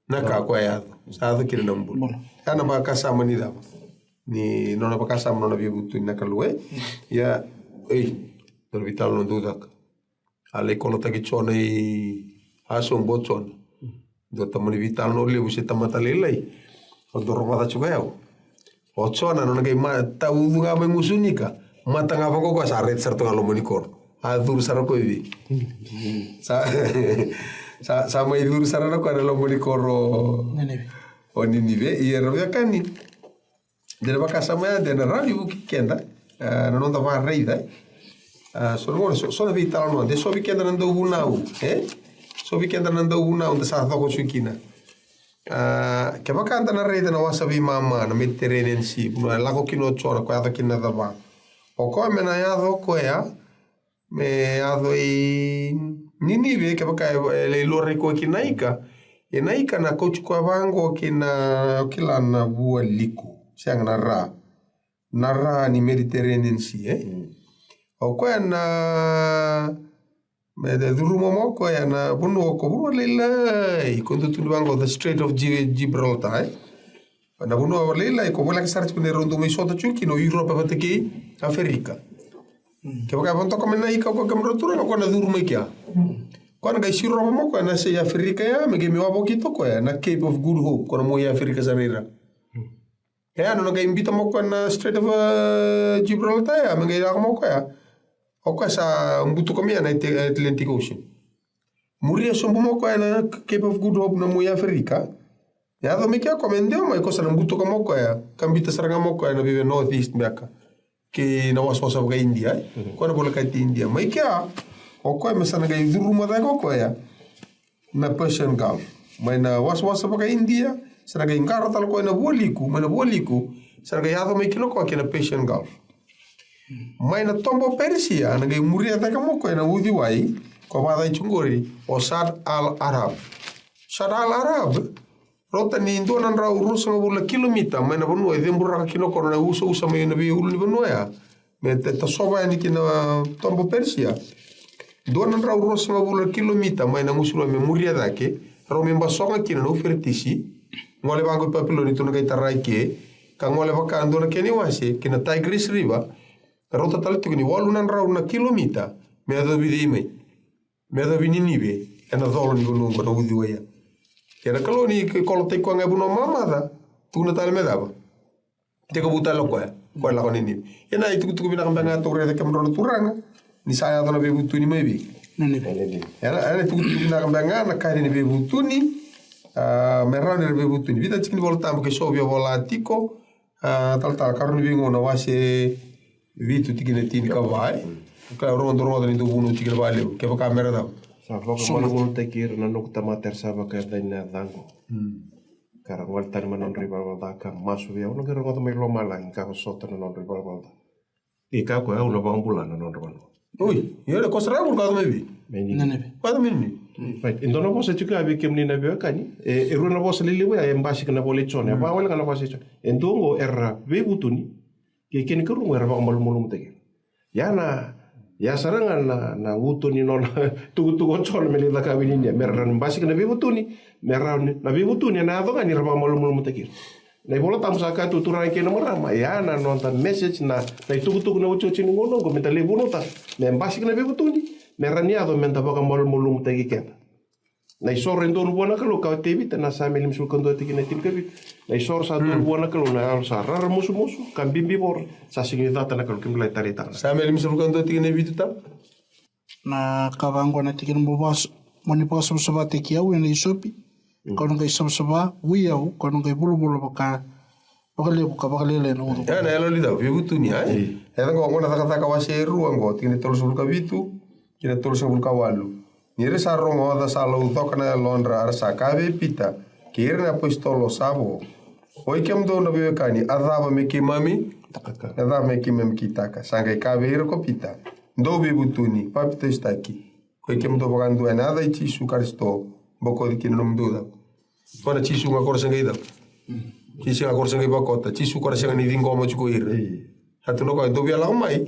Na ka koya e yaco. Sa yaco kina na bula. Ia na vakasama ni cava? Ni nona vakasama nona veivutuni na Kalou, e? Ia, ei, dua na veitalanoa dau caka. A lai kolotaki Jona i, a sobu o Jona. Dua tamani veitalanoa levu se tamata lailai. O dau rogoca tiko o yau. O Jona nona qai ma, taucu ga mai gusu ni ika, mata ga vaqo koya sa raica sara tu ga loma ni koro. A curu sara koya vei. Sa, sa, sa mai curu sara na koya na loma ni koro. Ninive. O Ninive, ia na veiwekani. De na vakasama ya, de na rawa ni vukei keda, a, na noda vakaraica, e. A, so na gauna, so, so na veitalanoa, de so vei keda na dauvunau, e? So vei keda na dauvunau, da sa coko tiko kina. A, kevaka da na raica na wasa veimama na Mediterranean Sea, vanua e lako kina o Jona, ko yaco kina na cava. O koya me na yaco o koya, me yaco i Ninive, kevaka e, e lai lurai koya ki na ika. E na ika na kauti koya vaqo ki na, kila, na vualiku. Sega, na ra. Na ra ni Mediterranean Sea, e? O koya na, me da curuma mai o koya na vanua, ko vanua lailai, ko dau tukuni vaqo the Strait of Gi-, Gibraltar, e? Na vanua lailai ko voleka sara tiko ni rau dau mai sota tiko kina o Europe vata kei Africa. Kevaka e vodoka mai na ika ko kemudrau turaga, ko na curu mai kea. Ko na qai sirova mai o koya na yasai Africa ya, me qai mai wavokita o koya na Cape of Good Hope, ko na mua i Africa sara i ra. E, a, nona qai biuta mai o koya na Strait of, uh, Gibraltar ya, me qai lako mai o koya. O koya sa butuka mai na At-, Atlantic Ocean. Muria sobu mai o koya na Cape of Good Hope na mua i Africa. Yaco mai kea o koya me dewa mai, ko sa na butuka mai o koya, ka biuta sara ga mai o koya na veive north east beka. Kei na wasawasa vaka India, e? Ko na volekati India. Mai kea, o koya me sa na qai curuma cake o koya na Persian Gulf. Mai na wasawasa vaka India, sa na qai qara tale o koya na vualiku, mai na vualiku, sa na qai yaco mai kina o koya kei na Persian Gulf. Mai na toba o Persia, na qai muria cake mai o koya na uciwai, ko vakacai tiko qori, o Saad al-Arab. Saad al-Arab, rauta ni dua na drau ruasagavulu na kilomita mai na vanua e ceburaka kina o koya na usausa mai na veiulunivanua ya. Me ta-, tasova yani ki na toba o Persia. Dua na drau ruasagavulu na kilomita mai na gusu rua me muria cake, rau mai basoga kina na Uferetisi, gole vaqo i Papiloni, tu na qai tara i ke, ka gole vaka dua na kena iwase ki na Tigris River, rauta tale tiko ni walu na drau na kilomita me yacovi cei mai. Me yacovi Ninive, ena colo ni vanua oqo na uciwai ya. Kei na Kalou ni kolotaki koya ga e vanua mamaca, tukuna tale me cava. Tekivu tale o koya, koya lako Ninive. Ena itukutuku vinaka beka ga tou raica kemudrau na turaga, ni sa yaco na veivutuni mai vei. Ninive. Ena, ena itukutuku vinaka beka ga na kaci ni veivutuni, a, me rawa ni ra veivutuni. Vica tiki ni Vola Tabu ke so via vola tiko, a, Talatala, Karua ni Veigauna wase vitu tikina tinikava, e? Ka rogo, dou rogoca ni dou vunau tikina vakalevu. Kevaka me ra cava. Sa vakamalumalumutaki ira na noqu tamata era sa vakayacani na yacaqu. Ka ra gole tani mai na nodra ivalavala ca ka masu vei au, au na qai rogoca mai lomalagi ka vosota na nodra ivalavala ca. Ia kaya o koya, au na vakabula na nodra vanua. Oi, ia o koya sara e volekata mai vei? Mai Ninive. Ninive. Koya mai Ninive. Right. E dua na vosa tiko ya vei kemuni na veiwekani. E, e rua na vosa lelevu ya e basika na ivola i Jona. E vakawale ga na vosa i Jona. E dua oqo era veivutuni. Kei kena ikarua era vakamalumalumutaki. Ia na, ia sara ga na, na uto ni nona tukutuku o Jona me lai cakava i Ninive, me rawa ni basika na veivutuni, me rawa ni, na veivutuni ena yaco ga ni ra vakamalumalumutaki ira. Na iVola Tabu sa kaya tu, turaga kei na marama, ia na noda message, na, na itukutuku na otioti ni gauna oqo, me da lai vunautaka me basika na veivutuni, me rawa ni yaco me da vakamalumalumutaki keda. Na isoro e donu vua na Kalou, ka o Tevita, na Same limasagavulu ka dua tikina tinikavitu. Na isoro sa donu vua na Kalou, na yalo sa raramusumusu ka bibi voro, sa sega ni cata na Kalou. Kemudrau lai taleitaka. Same limasagavulu ka dua tikina e vitu, ta? Na ka vaqo na tikina: Mo vas-, mo ni vakasavasavataki au ena isopi, kau na qai savasava, ui au, kau na qai volavola vaka, vakalevu ka vakalailai na uca. Ia na yalo ni cava? Veivutuni, a? Io. E caka oqo na Cakacaka wase e rua oqo, tikina tolusagavulu ka vitu ki na tolusagavulu ka walu. Ni ra sa rogoca, sa laucoka na yalodra, a ra sa kaya vei Pita kei ira na apositolo sa vo, oi kemudou na veiwekani, a cava me keimami? A cava me keimami kitaka? Sa qai kaya vei ira ko Pita, dou veivutuni, papitaisotaki, koi kemudou vakadua ena yaca i Jisu Karisito, bokoci kina nomudou cava? Ko na Jisu ga ko ra se qai cava? Jisu ga ko ra se qai vakota. Jisu ko ra sega ni ciqoma tiko ira. Io. Sa tukuna o koya, dou via lako mai.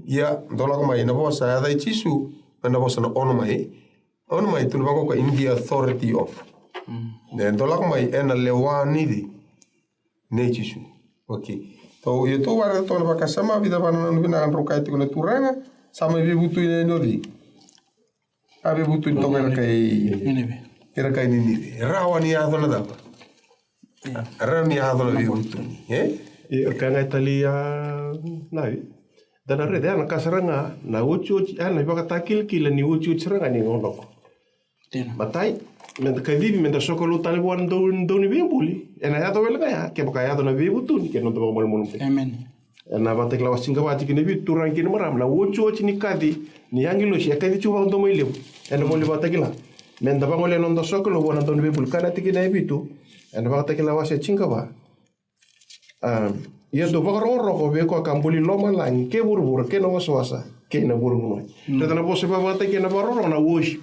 Io, dou lako mai. Na vosa, yaca i Jisu, na vosa na ono mai. Ono mai, tukuna vaqo o koya, in the authority of. Ne, dou lako mai ena lewa nei cei? Nei Jisu. Okay. Tou, io, tou waraka toka na vakasama, vica vaka na nona vinaka drau kaya tiko na Turaga, sa mai veivutuni yani o cei? A veivutuni toka ira kai Ninive. Ira kai Ninive. Rawa ni yaco na cava? Rawa ni yaco na veivutuni, e? Io, ka qai talia na vi. Da na raica ya na ka sara ga na otioti, a, na ivakatakilakila ni otioti sara ga ni gauna oqo. Dina. Matai, me da kacivi, me da sokalou tale vua na dau, dau ni veibuli. Ena yaco wale ga ya, kevaka yaco na veivutuni, kei na noda vakamalumalumu. Amen. Ena Vakatakila wase tinikava tikina vitu, turaga kei na marama, na otioti ni kaci ni agilosi e kaci tiko vakadomoilevu ena ivola ni Vakatakila. Me da vagolea na noda sokalou vua na Dauniveibuli. Ka na tikina e vitu, ena Vakatakila wase tinikava. A, ia dou vakarokoroko vei koya ka buli lomalagi kei vuravura kei na wasawasa kei na vunavunau. Raica na vosa e vakataki ena vakarorogo na worship.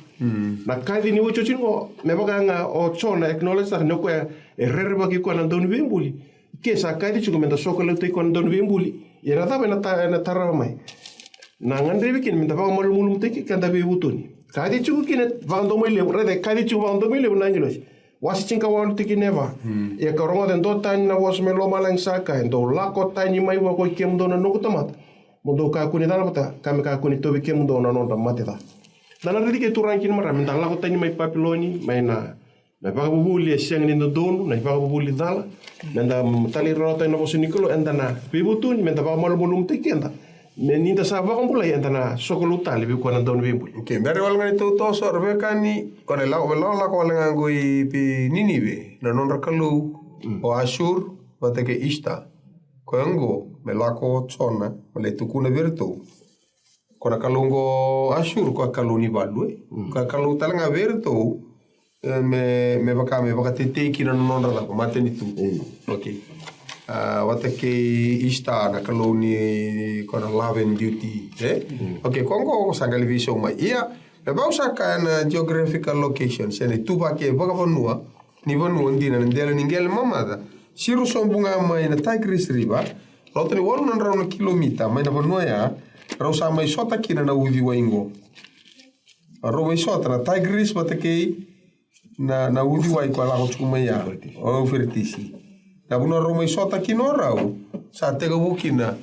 Na kaci ni otioti qo, me vaka ga o Jona e acknowledge-taka ni o koya e rerevaki koya na Dauniveibuli. Ke sa kaci tiko me da sokaloutaki koya na Dauniveibuli. Ia na cava ena ta-, ena tarava mai? Na gadrevi kina me da vakamalumalumutaki keda veivutuni. Kaci tiko kina vakadomoilevu, raica e kaci tiko vakadomoilevu na agilosi. Wase tinikawalu tikina e va. Ia kau rogoca e dua tani na vosa mai lomalagi sa kaya, dou lako tani mai vua ko i kemudou na noqu tamata, mo dou kakua ni cala vata, ka me kakua ni tauvi kemudou na nodra mate ca. Da na raici kei turaga kina marama, me da lako tani mai Papiloni, mai na, na ivakavuvuli e sega ni dodonu, na ivakavuvuli cala. Me da talairawarawa tani na vosa ni Kalou, eda na veivutuni, me da vakamalumalumutaki keda. Me ni da sa vakabulai, eda na sokalou tale vei koya na Dauniveibuli. Okay, bera wale ga ni tou toso, ra veiwekani, ko na lako, me lako, lako wale ga qo i Ninive, na nodra kalou, o Asur, vata kei Ishtar. Koya qo, me lako o Jona, me lai tukuna vei iratou. Ko na kalou qo Asur, ko a kalou ni valu, e. Ko a kalou tale ga vei iratou, e, me, me vaka, me vakatetei kina na nodra cava, matanitu. Okay. A, vata kei Ishtar, na kalou ni, ko na love and beauty, e? Okay, ko qo, ko sa qai lai veisau mai. Ia, me vaka au sa kaya na geographical location, se na ituvaki e vakavanua, ni vanua dina na dela ni qele mamaca. Siro sobu ga mai na Tigris River, lota ni walu na drau na kilomita mai na vanua ya, rau sa mai sota kina na uciwai qo. Rau mai sota na Tigris vata kei na, na uciwai ko a lako tiko mai ya, o Euphrates. Na vanua rau mai sota kina o rau, sa tekivu kina,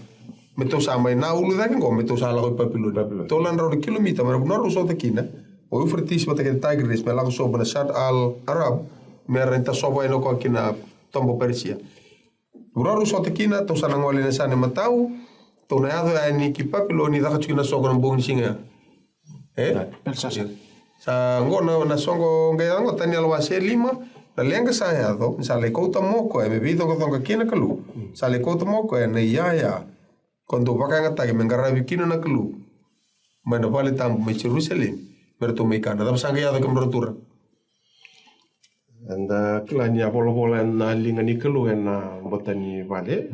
me tou sa mai na ulu cake qo, me tou sa lako i Papiloni. Papiloni. Tolu na drau na kilomita mai na vanua rau sota kina, o Euphrates vata kei na Tigris, me lako sobu na Saud al Arab, me ra ni tasova yani o koya ki na toba o Persia. Vanua rau sota kina, tou sa na gole ina yasana e matau, tou na yaco yani ki Papiloni, caka tiko na soqo na bogi ni siga ya. E? Belsasar. Sa qo na, na soqo qai yaco qo, Taniela wase lima, na leqa sa yaco, ni sa lai kauta mai o koya me veicoqacoqa kei na Kalou. Sa lai kauta mai o koya na iyaya ko dau vakayagataki me qaravi kina na Kalou mai na vale tabu mai Jerusalemi, me ratou mai kana. Cava sa qai yaco, kemudrau turaga? Eda kila ni a volavola na liga ni Kalou ena bota ni vale.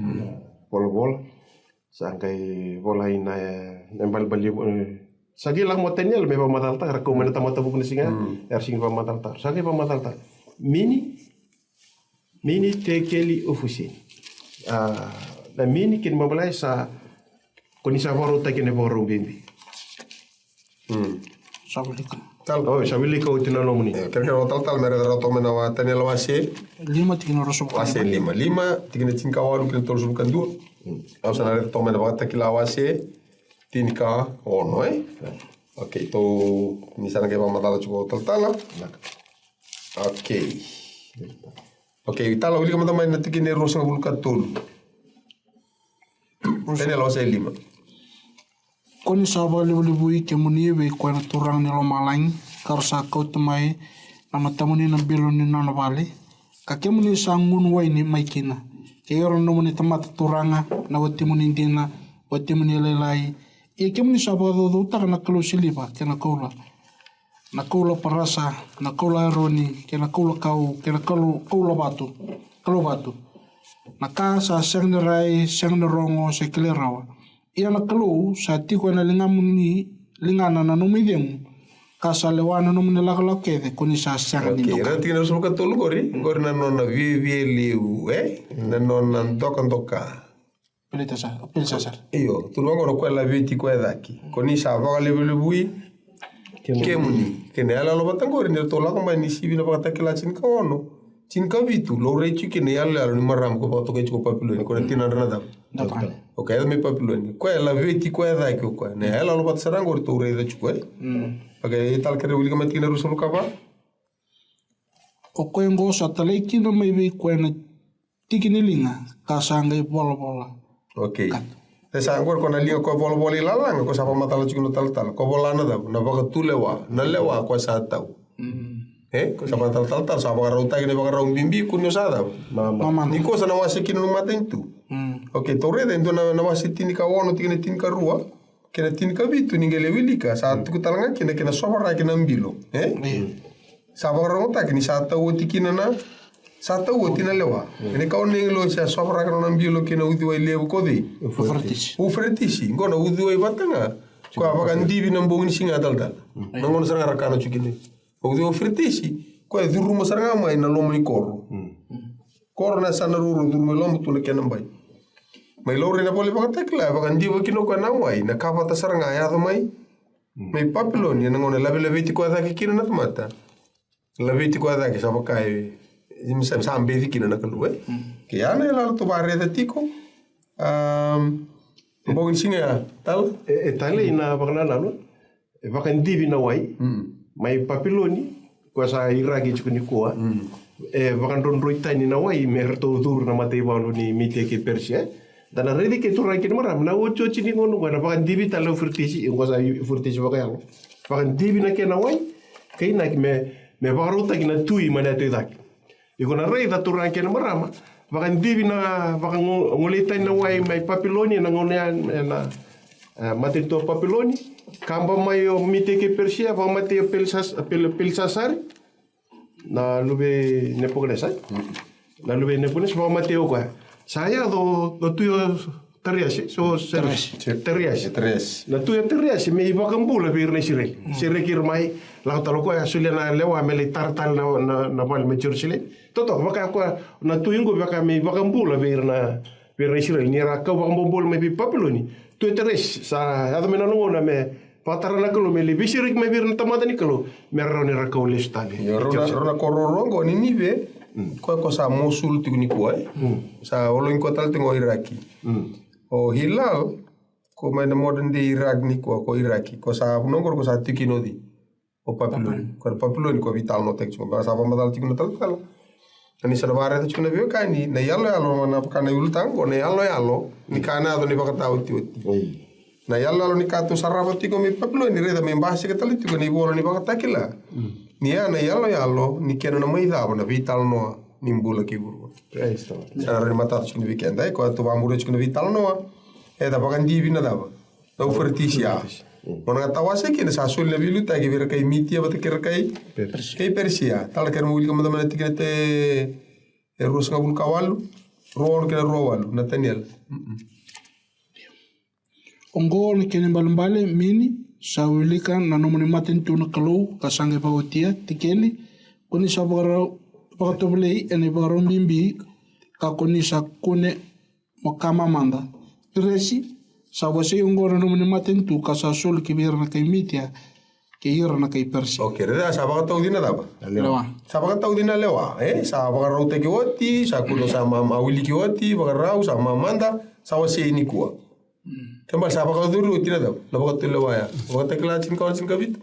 Volavola. Sa qai volai na, e, na ibalebale ni, e, sa qai lako mai o Taniela me vakamacalataka, ra kau mai na tamata vuku na siga, era sega ni vakamacalataka. Sa qai vakamacalataka. Mini, mini tekeli ufusi. A, na mini kei na ibalebale sa, ko ni sa vakarautaki ena ivakarau bibi. Sa wilika. Tal. O, sa wilika oti na nomuni. E, kerekere vakatalatala me raica rawa toka mai na wa, Taniela wase. Lima tikina ruasagavulu ka lima. Wase lima. Lima, tikina tinikawalu kina tolusagavulu ka dua. Au sa na raica toka mai na Vakatakila wase tinikaono, e? Okay, tou ni sa na qai vakamacala tiko talatala. Okay. Okay, tala, wilika mada mai na tikina e ruasagavulu ka tolu. Taniela wase lima. Ko ni sa vakalevulevui kemuni vei koya na Turaga ni lomalagi, ka ra sa kauta mai na matamuni na bilo ni nona vale, ka kemuni sa gunu waini mai kina, kei ira na nomuni tamata turaga, na watimuni dina, watimuni lailai. Ia kemuni sa vakacaucautaka na kalou siliva kei na koula, na koula parasa, na koula aironi, kei na koula kau, kei na kalou, koula vatu, kalou vatu. Na ka sa sega ni rai, sega ni rogo, se kilai rawa. Ia na Kalou sa tiko ena ligamuni, ligana na nomu icegu, ka sa lewa na nomuni lakolako kece, ko ni sa sega ni doka. Okay, na tikina ruasagavulu ka tolu qori, qori na nona viavialevu, e? Na nona dokadoka. Belisasar, Belisasar. Io, tukuna qo o koya e laveti koya e cake. Ko ni sa vakalevulevui kemuni. Kei na iyaloyalo vata qori ni ratou lako mai ni sivi na Vakatakila tinikaono, tinikavitu, laurai tiko kina na iyaloyalo ni marama ko vakatokai tiko o Papiloni, ko na tinadra na cava? Na turaga. O koya e yaco mai Papiloni. Koya e laveti koya e cake o koya. Na iyaloyalo vata sara qori tou raica tiko, e? Mm. Okay, tala, kerea wilika mai tikina ruasagavulu ka va. O koya oqo sa talai kina mai vei koya na tiki ni liga, ka sa qai volavola. Okay. Ka. E sa qori ko na liga ko volavola i lalaga, ko sa vakamacala tiko na talatala. Ko vola na cava? Na vakatulewa, na lewa ko sa tau. Mm. E? Ko sa vakamacala talatala, sa vakarautaki na ivakarau bibi, ko ni o sa cava? Mamada. Mamada. Ni ko sa na wase kina na matanitu. Mm. Okay, tou raica e dua na, na wase tinikaono, tikina tinikarua kei na tinikavitu, ni qai lai wilika, sa tuku tale ga kina, kei na sovaraki na bilo, e? Io. Sa vakarogotaki ni sa tau oti kina na, sa tau oti na lewa. Ena kawa na agilosi a sovaraka na nona bilo kei na uciwai levu ko cei? Uferetisi. Uferetisi. Qo na uciwai vata ga. Ko a vakadivi na bogi ni siga talatala. Na gauna sara ga ra kana tu kina. Uciwai Uferetisi. Ko a curuma sara ga mai na loma ni koro. Koro na sa na ruru, curu mai loma tu na kena bai. Mai laurai na vola Vakatakila, e vakadiva kina o koya na wai, na ka vata sara ga e yaco mai. Mai Papiloni, ena gauna lavelaveti koya cake kina na tamata. Laveti koya cake, sa vaka e, sa, sa beci kina na Kalou, e? Ke ya na yalo tou vakaraica tiko. Am, bogi ni siga ya, tala? E, e talei na vakanananu. E vakadivi na wai mai Papiloni, koya sa Iraki tiko nikua. E vakadrodroi tani na wai me ratou curu na mataivalu ni Mitia kei Persia. Da na raici ke turaga kei na marama, na otioti ni gauna qo na vakadivi tale o Uferetisi, qo sa Uferetisi vakayalo. Vakadivi na kena wai, ka inaki me, me vakarautaki na tui mai na yato i cake. Iko na raica turaga kei na marama, vakadivi na, vakagolei tani na wai mai Papiloni ena gauna ya, ena, e, matanitu o Papiloni, kaba mai o Mitia kei Persia, vakamatei o Pelisas-, Pel-, Pelisasari, na luve i Nepukanesa. Na luve i Nepukanesa, vakamatei o koya. Sa yaco o tui o Tariasi, so, so, Tariasi. Tariasi. Tariasi. Na tui o Tariasi me iVakabula vei ira na Isireli. Sereki ira mai, lako tale o koya, solia na lewa me lai tara tale na, na, na vale mai Jerusalemi. Totoka, vaka koya na tui qo, vaka me iVakabula vei ira na, vei ira na Isireli. Ni ra kau vakabobula mai vei Papiloni. Tui o Tariasi, sa yaco mai na nona gauna me vakatara na Kalou me lai veisereki mai vei ira na tamata ni Kalou, me ra rawa ni ra kau lesu tale. Io, rau na, rau na koro rau qo, Ninive, koya ko sa Mosul tiko nikua, e? Sa ologi koya tale tiko o Iraki. O Hilal, ko mai na modern day Iraq nikua, ko Iraki, ko sa, vanua qori ko sa tiko kina o cei? O Papiloni. Ko Papiloni, ko veitalanoataki tiko, ba sa vakamacala tiko na talatala. Na ni sa na vakaraica tiko na veiwekani, na iyaloyalo, na vaka na ulutaga qo, na iyaloyalo ni ka na yaco ni vakataotioti. Na iyaloyalo ni ka tou sarava tiko mai Papiloni, raica me basika tale tiko na ivola ni Vakatakila. Ni ya na iyaloyalo ni kena na mai cava na veitalanoa ni bula kei vuravura. Sa na rawa ni matata tiko ni vei keda, e, ko tou vakamuria tiko na veitalanoa. E da vakadivi na cava? Na Uferetisi ya. Mo na ga tawase kina sa soli na veiliutaki vei ira kai Mitia vata kei ira kai, kai Persia. Tala kere mo wilika mada mai na tikina te, e ruasagavulu ka walu, rua ono kei na rua walu, Nataniela. Oqo na kena ibalebale, Mini, sa wilika na nomuni matanitu na Kalou, ka sa qai vakaotia, Tikeli, ko ni sa vakarau, vakatovolei ena ivakarau bibi, ka ko ni sa kune mo ka mamada. Teresi, sa wasei oqo na nomuni matanitu ka sa soli ki vei ira na kai Mitia, kei ira na kai Persia. Okei, raica sa vakatauci na cava? Lewa. Sa vakatauci na lewa, e? Sa vakarautaki oti, sa kune sa ma, ma wiliki oti, vakarau, sa mamada, sa wasei nikua. Ke bale sa vakatauci oti na cava? Na vakatulewa ya. Vakatakila tinikaono, tinikavitu.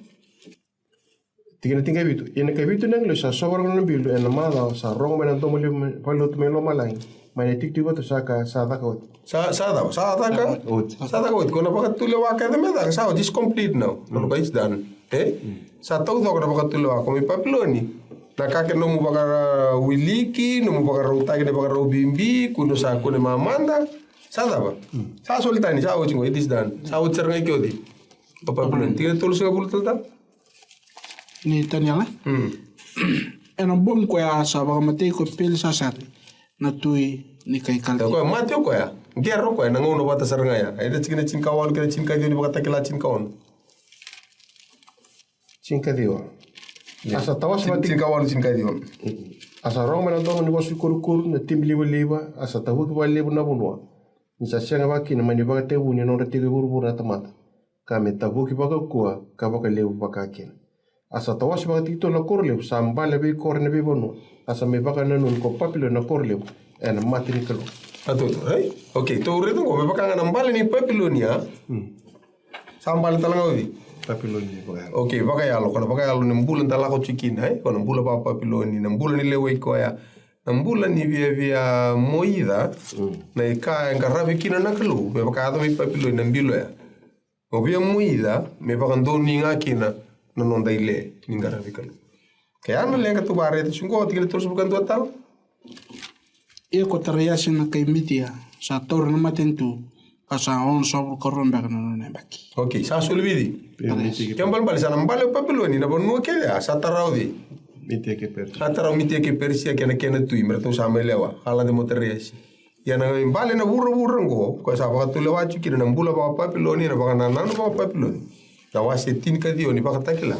Tikina tinikavitu. Ia na kavitu na agilosi sa sovaraka na nona bilo ena macawa, sa rogo mai na domo levu mai, vakalotu mai lomalagi, mai na itikotiko vata, sa kaya, sa caka oti. Sa, sa cava? Sa caka oti. Sa caka oti. Ko na vakatulewa kece me caka, sa oti, it's complete now. Na noqu, it's done. E? Sa taucoko na vakatulewa ko mai Papiloni. Na ka kei na nomu vakawiliki, nomu vakarautaki na ivakarau bibi, kune sa kune mamada. Sa cava? Sa soli tani, sa oti qo, it is done. Sa oti sara ga i ke o cei? O Papiloni. Tikina tolusagavulu talatala. Ni Taniela. Ena bogi koya sa vakamatei ko Pelisasari na tui ni kai Kaldia. Koya mate o koya. Qero o koya, na gauna vata sara ga ya. Aida tikina tinikawalu kei na tinikaciwa ni Vakatakila tinikaono. Tinikaciwa. A sa tawase vata, tinikawalu, tinikaciwa. A sa rogo mai na domo ni vosa i kurukuru, na tibi livaliva, a sa tavuki vakalevu na vanua. Ni sa sega vakakina mai na ivakatekivu ni nodra tiko e vuravura na tamata, ka me tavuki vakaukauwa ka vakalevu vakakina. A sa tawase vakatikitolu na koro levu, sa bale veikoro ena veivanua, a sa mai vakananumi ko Papiloni na koro levu ena mata ni Kalou. A toto, e? Okei, tou raica qo, me vaka ga na bale ni Papiloni, a? Sa bale tale ga o cei? Papiloni vakayalo. Okei, vakayalo, ko na vakayalo ni bula da lako tiko kina, e? Ko na bula vaka-Papiloni, na bula ni lewai koya, na bula ni viavia moica na ka e qaravi kina na Kalou, me vaka yaco mai Papiloni na bilo ya. Mo via moica me vakadonui ga kina na noda ile ni qaravi Kalou. Ke ya na leqa tou vakaraica tiko qo, tikina tolusagavulu ka dua tala. Ia ko Tariasi na kai Mitia sa taura na matanitu, ka sa onosagavulu ka rua beka na nona yabaki. Okei, sa soli vei cei? Tariasi. Ke balebale sa na bale o Papiloni na vanua kece ya, sa tara o cei? Mitia kei Persia. A tarau Mitia kei Persia kei na kena tui, me ratou sa mai lewa, a lade mo Tariasi. Ia na bale na vuravura oqo, koya sa vakatulewa tiko kina na bula vaka-Papiloni, na vakanananu vaka-Papiloni. Na wase tinikaciwa ni Vakatakila.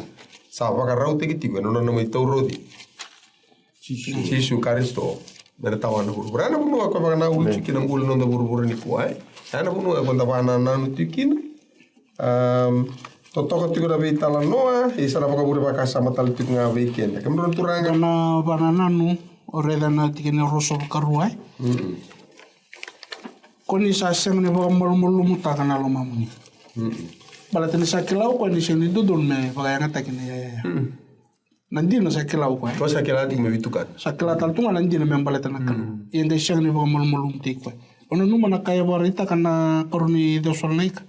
Sa vakarautaki tiko ena nona mai taura o Jisu Karisito. Me na tawa na vuravura. Na vanua koya vakanananu tiko kina bula noda vuravura nikua, e. Na vanua koya da vakanananu tiko kina. Am, totoka tiko na veitalanoa, e sa na vakavure vakasama tale tiko ga vei keda. Kemudrau na turaga. Na vakanananu, o raica na tikina e ruasagavulu ka rua, e? Mm-mm. Ko ni sa sega ni vakamalumalumutaka na lomamuni. Mm-mm. Baleta ni sa kila o koya ni sega ni dodonu me vakayagataki na iyaya. Mm. Na dina sa kila o koya. Ko sa kila tiko me vitukana. Sa kila tale tu ga na dina me baleta na Kalou. Mm. Ia qai sega ni vakamalumalumutaki koya. O nanuma na ka e vakaraitaka na karua ni Cesalonaika,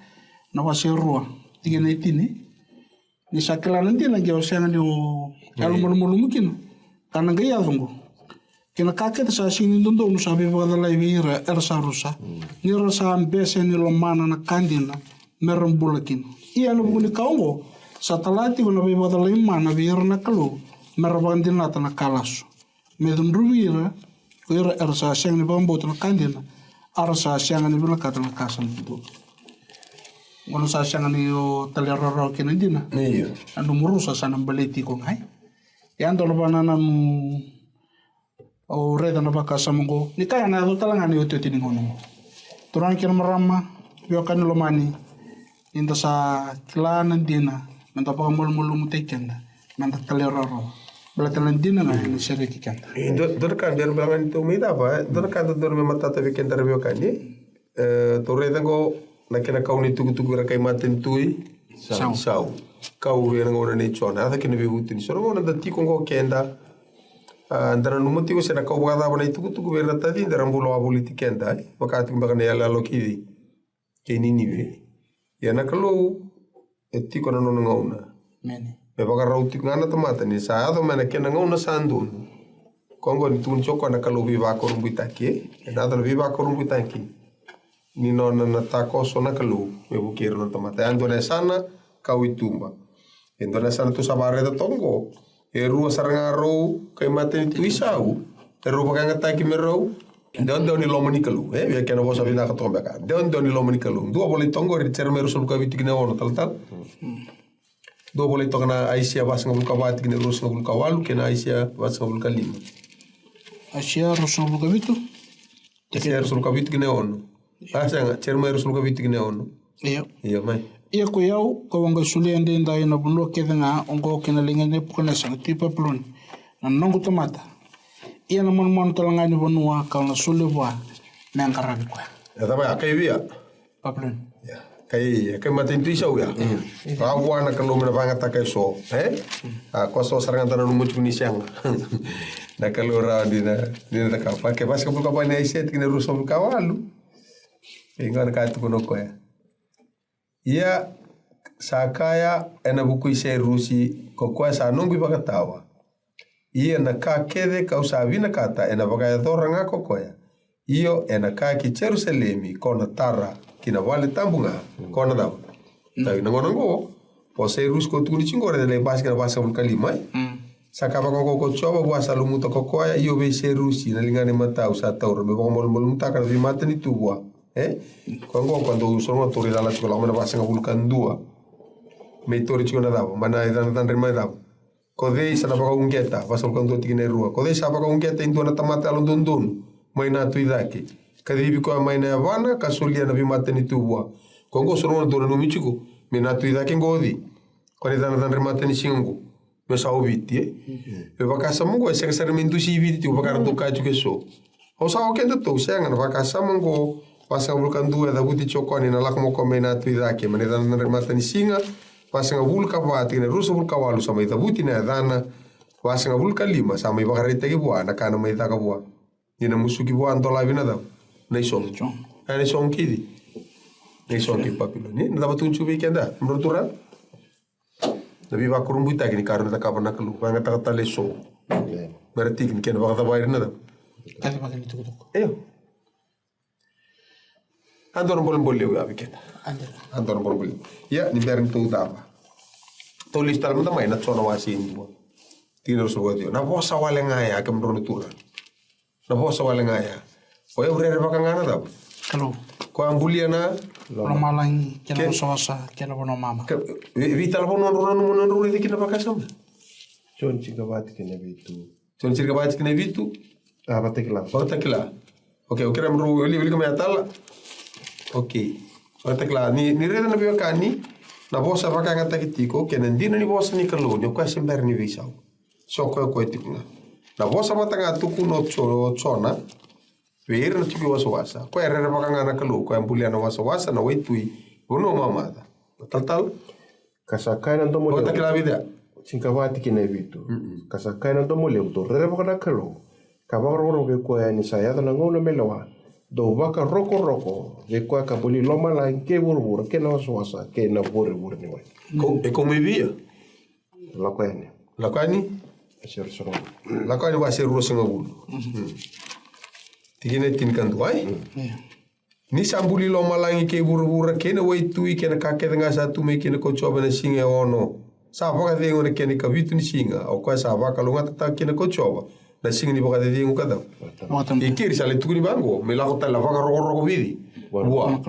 na wase rua, tikina e tini. Ni sa kila na dina, qai o sega ni o yalo malumalumu kina. Ka na qai yaco oqo. Kei na ka kece sa sega ni dodonu sa veivakacalai vei ira era sa rusa. Mm. Ni ra sa bese ni lomana na ka dina, me ra bula kina. Ia ena vuku ni ka oqo, sa tala tiko na veivakacalai mana vei ira na Kalou, me ra vakadinata na ka lasu. Me cudruvi ira, ko ira era sa sega ni vakabauta na ka dina, a ra sa sega ni vinakata na ka sa dodonu. Oqo na sa sega ni o talairawarawa kei na dina. Io. Na nomu rusa sa na baleti iko ga. Ia dua na vakanananu au raica na vakasama oqo. Ni ka ya na yaco tale ga na iotioti ni gauna oqo. Turaga kei na marama, veiwekani lomani, ni da sa kila na dina, me da vakamalumalumutaki keda, me da talairawarawa. Baleta na dina ga ena sereki keda. E, dua, dua na ka bera beka ga ni tou mai cava, e? Dua na ka dodonu me matata vei keda ra veiwekani. E, tou raica oqo na kena kau na itukutuku vei ira kai matanitu i Sau. Sau. Kau vei ira na gauna nei Jona. Yaco kina veivutunitaki. So na gauna da tiko oqo keda, a, da nanuma tiko se na kau vakacava na itukutuku vei ira na tacida era bula wavoliti keda, e? Vaka tiko beka na iyaloyalo kei, kei Ninive. Ia na Kalou e tiko na nona gauna. Emeni. Me vakarau tiko ga na tamata ni sa yaco mai na kena gauna sa donu. Koya oqo ni tukuni tiko o koya na Kalou veivakurabuitaki, e? Ena yaco na veivakurabuitaki ni nona na takoso na Kalou me vukei ira na tamata. E dua na yasana, kau i tuba. E dua na yasana tou sa vakaraica toka oqo. E rua sara ga rau kai matanitu i Sau. E rau vakayagataki me rau dewadewa ni loma ni Kalou. E via kena vosa vinaka toka beka. Dewadewa ni loma ni Kalou. Dua volai toka oqori, Jeremaia ruasagavulu ka vitu tikina e ono talatala. Dua volai toka na Aisea vasagavulu ka va tikina e ruasagavulu ka walu kei na Aisea vasagavulu ka lima. Aisea ruasagavulu ka vitu. Aisea ruasagavulu ka vitu tikina e ono. A, sega, Jeremaia ruasagavulu ka vitu tikina e ono. Io. Io, mai. Ia ko i au, kau a qai solia edaidai na vanua kece ga oqo ki na liga i Nepukanesa na tui Papiloni, na noqu tamata. Ia na manumanu tale ga ni vanua kau na solia vua me qaravi koya. E cava ya, kai via? Papiloni. Ia. Kai, kai matanitu i Sau ya. Mm. Ka vua na Kalou me na vagataka e so, e? Mm. A, ko so sara ga da nanuma tiko ni sega. Na Kalou rawa ni na, ni na cakava. Ke vasagavulu ka va ni Aisea tikina e ruasagavulu ka walu. E qo na ka e tukuna o koya. Ia, sa kaya ena vuku i Sairusi, ko koya sa noqu ivakatawa. Ia na ka kece kau sa vinakata ena vakayacora ga ko koya. Io, ena kaya ki Jerusalemi, ko na tara ki na vale tabu ga, ko na cava? Mm. Tavi na gauna oqo, o Sairusi ko tukuni tiko oqori, e lai basika na vasagavulu ka lima, e? Mm. Sa kaya vaka oqo ko Jiova vua sa lumuta ko koya, io vei Sairusi, na ligana imatau sa taura, me vakamalumalumutaka na veimatanitu vua. E? Ko oqo ko dou soro ga tori cala tiko lako mai na vasagavulu ka dua. Me tori tiko na cava, mai na icadacadra mai cava. Ko cei sa na vakauqeta, vasagavulu ka dua tikina e rua. Ko cei sa vakauqeta e dua na tamata yalododonu mai na tu i cake. Kacivi koya mai na yavana, ka solia na veimatanitu vua. Ko oqo soro ga dou nanumi tiko, me na tu i cake qo o cei. Ko na icadacadra i matanisiga qo. Me sa o Viti, e? Mhm. Me vakasama qo, e sega sara me dusi i Viti tiko, vaka ratou kaya tiko e so. Au sa o keda tou, sega na vakasama qo, vasagavulu ka dua e cavuti tiko o koya ni na lako mo koya mai na tu i cake, mai na icadacadra i matanisiga, vasagavulu ka va, tikina e ruasagavulu ka walu sa mai cavuti na yacana, vasagavulu ka lima sa mai vakaraitaki vua na ka na mai caka vua. Ni na musuki vua, dolavi na cava? Na isogo. Isogo. A, na isogo kei cei? Na isogo kei Papiloni. Na cava tukuni tiko vei keda? Nomudrau turaga? Na veivakurabuitaki ni ka rawa ni cakava na Kalou. Vakayagataka tale e so. Io. Me ra tiki ni kena vakacavai ira na cava? Kacivaki ni tukutuku. Io. A dua na bolebole levu ya vei keda. A dua. A dua na bolebole levu. Ia, ni bera ni tou cava. Tou lesu tale mada mai na Jona wase e dua. Tikina ruasagavulu ka ciwa. Na vosa wale ga ya, kemudrau na turaga. Na vosa wale ga ya. O yau rerevaka ga na cava? Kalou. Koya bulia na lomalagi kei na wasawasa kei na vanua mama. Veitalavou nodrau nanuma, nodrau raica kina vakasama. Joni tini ka va tikina e vitu. Joni tini ka va tikina e vitu. A, Vakatakila. Vakatakila. Okay, okay, kemudrau wilika mai ya tale. Okay. Vakatakila, ni raica na veiwekani, na vosa vakayagataki tiko kei na dina ni vosa ni Kalou ni o koya se bera ni veisau. So koya, koya tiko ga. Na vosa vata ga tukuna o Jona vei ira na tiko i wasawasa. Koya e rerevaka ga na Kalou, koya e bulia na wasawasa, na waitui, vanua mamaca. Na talatala. Ka sa kaya na domo levu. Vakatakila vica. Tini ka va tikina e vitu. Ka sa kaya na domo levu, dou rerevaka na Kalou, ka vakarokoroko vei koya, ni sa yaco na gauna me lewa. Dou vakarokoroko vei koya ka buli lomalagi kei vuravura kei na wasawasa kei na vurevure ni wai. E kau mai vei ia? Lako Yani. Lako Yani. Lako Yani wase ruasagavulu. Tikina e tini ka dua, e? Ni sa buli lomalagi kei vuravura kei na waitui kei na ka kece ga sa tu mai kina ko Jiova ena siga e ono, sa vakacegu ena kena ikavitu ni siga, o koya sa vakalougatataka kina ko Jiova na siga ni vakacecegu ka cau. I keri sa lai tukuni vaqo me lako tale na vakarokoroko vica. Vua.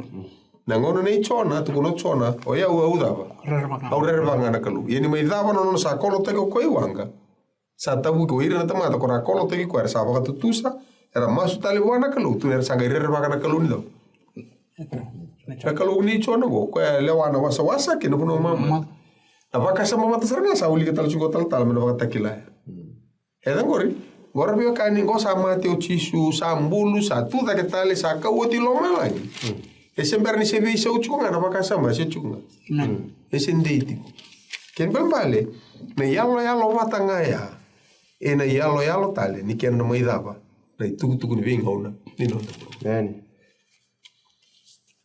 Na gauna nei Jona, tukuna o Jona, o yau au cava? Au rerevaka ga na Kalou. Ia ni mai cava na nona sa kolotaki o koya i waqa, sa tavuki o ira na tamata ko ra kolotaki koya, era sa vakatutusa, era masu tale vua na Kalou, tu ni ra sa qai rerevaka na Kalou ni cau. Na Kalou nei Jona qo, koya e lewa na wasawasa kei na vanua mama. Na vakasama vata sara ga sa wilika tale tiko talatala mai na Vakatakila. E ca qori, qori veiwekani, qo sa mate o Jisu, sa bulu, sa tu cake tale, sa kau oti i lomalagi. E se bera ni se veisau tiko ga na vakasama, se tiko ga. E se dei tiko. Kena ibalebale, na iyaloyalo vata ga ya, e na iyaloyalo tale ni kena na mai cava na itukutuku ni veigauna ni noda bula.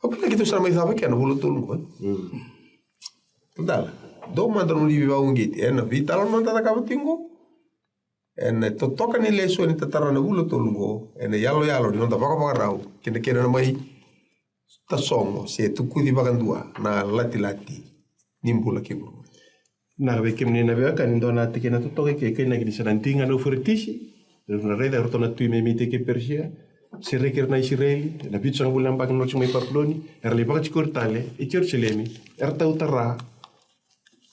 Au kila keitou sa na mai cava kena vula tolu qo. Dala, dou mada na nomuni veivakauqeti e na veitalanoa da cakava tiko qo. E na totoka ni lesoni tatara na vula tolu qo, e na iyaloyalo ni noda vakavakarau kei na kena na mai tasogo se tukuci vakadua na latilati ni bula kei vuravura. Na vei kemuni na veiwekani, dua na tikina totoka e kainaki ni sa na diga na Uferetisi. Ira na raica, e ratou na tui mai Mite kei Perisia, sereki ira na Isireli e na vitusagavulu na yabaki na nodra tiko mai Papiloni, era lai vakatikori tale i Jerusalemi, era tautara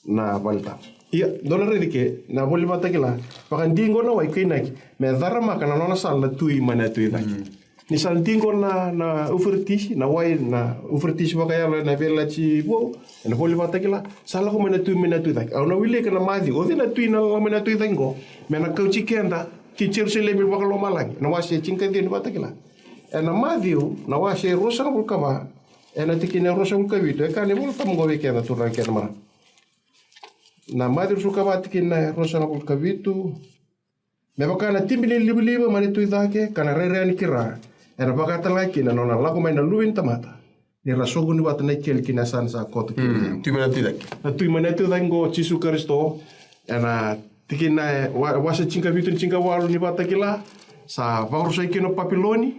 na vale tabu. Ia, dou na raica ke na iVola Vakatakila, vakadiqo na wai kainaki me caramaka na nona sala na tui mai na yatu i cake. Ni sa diqo na, na Uferetisi, na wai na Uferetisi vakayalo e na Veiyalayalati Vou, e na iVola Vakatakila, sa lako mai na tui mai na yatu i cake. Au na wilika na Maciu, o cei na tui na lako mai na yatu i cake qo me na kauti keda ki Jerusalemi vakalomalagi, na wase tinikaciwa ni Vakatakila. E na Maciu, na wase ruasagavulu ka va, e na tikina e ruasagavulu ka vitu, e kaya na iVola Tabu qo vei keda, turaga kei na marama. Na Maciu ruasagavulu ka va, tikina e ruasagavulu ka vitu. Me vaka na tibi ni livaliva mai na yatu i cake, ka na rairai yani ki ra, e na vaka tale ga kina na nona lako mai na Luve ni tamata, ni ra soqoni vata na ikeli ki na yasana sa koto kina. Mm, tui mai na yatu i cake. Na tui mai na yatu i cake qo o Jisu Karisito, e na tikina e wa-, wase tinikavitu, tinikawalu ni Vakatakila, sa vakarusai kina o Papiloni.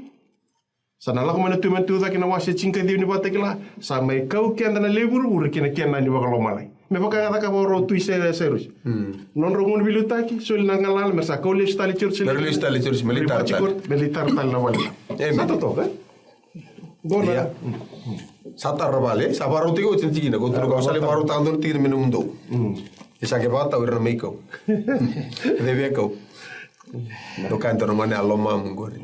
Sa na lako mai na tui mai na yatu i cake na wase tinikaciwa ni Vakatakila, sa mai kau keda na lewe i vuravura ki na kena ni vakalomalagi. Me vaka ga cakava o rau tu i Sairusi. Mm. Nodrau gauna veiliutaki, soli na galala, me ra sa kau lesu tale i Jerusalemi. Me ra lesu tale i Jerusalemi, me lai tara tale. Me lai tara tale na vale. Amen. Sa totoka, e? Qo na. Ia. Sa tara na vale, sa vakarautaki oti na tikina, ko tukuna, au sa lai vakarautaka dua na tikina me nomudou. Mm. E sa qai vakatau ira na mai kau. Cei via kau? Doka e dua na gone a lomamu qori.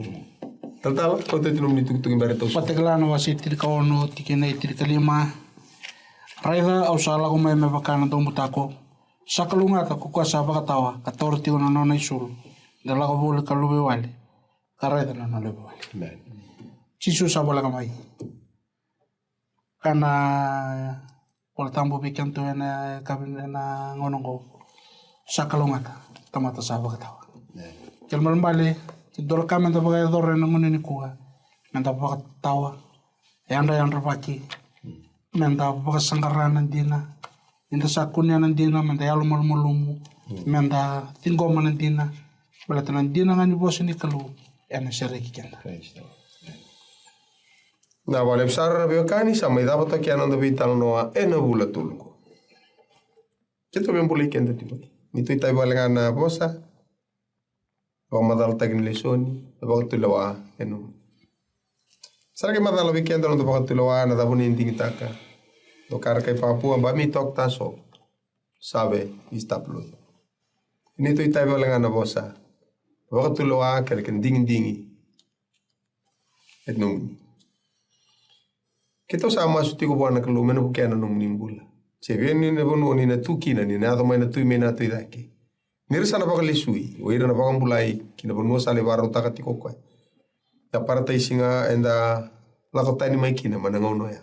Talatala, kauta tiko nomuni itukutuku bera ni tausuka. Vakatakila na wase tinikaono, tikina e tinikalima. Raica, au sa lako mai me vaka na daubutako. Sa kalougata ko koya sa vakatawa ka taura tiko na nona isulu, qai lako voli ka luvawale, ka raica na nona luvawale. Amen. Jisu sa voleka mai. Ka na Vola Tabu vei kedatou e na, ka vei na gauna oqo. Sa kalougata tamata sa vakatawa. Kena ibalebale, e dua na ka me da vakayacora e na gauna nikua, me da vakatawa, e yadrayadravaki, me da vakasaqara na dina, ni da sa kunea na dina, me da yalomalumalumu, me da ciqoma na dina, baleta na dina ga ni vosa ni Kalou e na sereki keda. Praise the Lord. Na vale sara na veiwekani, sa mai cava toka na noda veitalanoa e na vula tolu qo. Keitou me bolei keda tiko. Ni tou itavi wale ga na vosa, vakamacalataki ni lesoni, na vakatulewa e nomuni. Sa na qai macala vei keda na noda vakatulewa, na cava o ni digitaka. Doka Rakai Papua, ba mi tok taso. Save is taplo. Ni tou itavi wale ga na vosa, vakatulewa kei na kena digidigi e nomuni. Keitou sa masu tiko vua na Kalou me na vukea na nomuni bula. Se vei ni na vanua ni na tu kina, ni na yaco mai na Tui mai na Tui cake. Ni ra sa na vakalesui o ira na vakabulai ki na vanua sa lai vakarautaka tiko o koya. Na parataisi ga eda lako tani mai kina mai na gauna oya,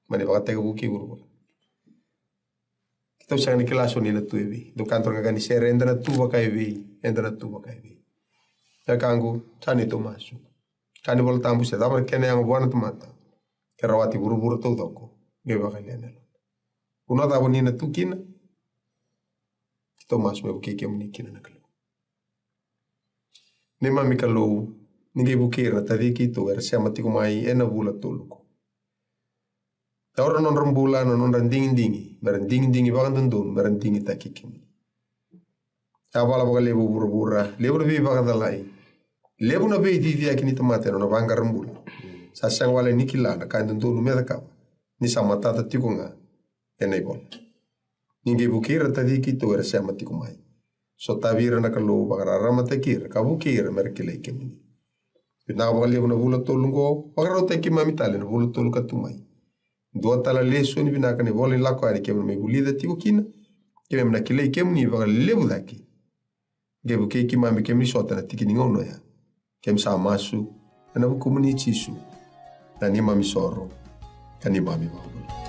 mai na ivakatekivu kei vuravura. Keitou sega ni kila so ni na tu evei. Dou kadra ga ni sere, eda na tu vakaevei, eda na tu vakaevei. Wekaqu, sa neitou masu. Ka ni Vola Tabu, se cava na kena yaga vua na tamata, ke rawati vuravura taucoko, qai vakayalia na yalona. Vanua cava ni na tu kina, keitou masu me vukei kemuni kina na Kalou. Neimami Kalou, ni qai vukei ira na taci keitou era sema tiko mai ena vula tolu qo. Taura na nodra bula, na nodra digidigi, me ra digidigi vakadodonu, me ra digitaki kemuni. Sa vala vakalevu vuravura, levu na veivakacalai, levu na veiciciyaki ni tamata ena nona vaqara bula. Sa sega wale ni kila na ka e dodonu me cakava, ni sa matata tiko ga ena ivola. Ni qai vukei ira na taci keitou era sema tiko mai. Sotavi ira na Kalou, vakararamataki ira, ka vukei ira me ra kilai kemuni. Vinaka vakalevu na vula tolu qo, vakarautaki keimami tale na vula tolu ka tu mai. Dua tale na lesoni vinaka ni vola ni Lako Yani keimami mai vulica tiko kina, keimami na kilai kemuni vakalevu cake. Qai vukei keimami, keimami sota na tiki ni gauna oya. Keimami sa masu ena vukumuni Jisu, na neimami isoro ka neimami ivakabula.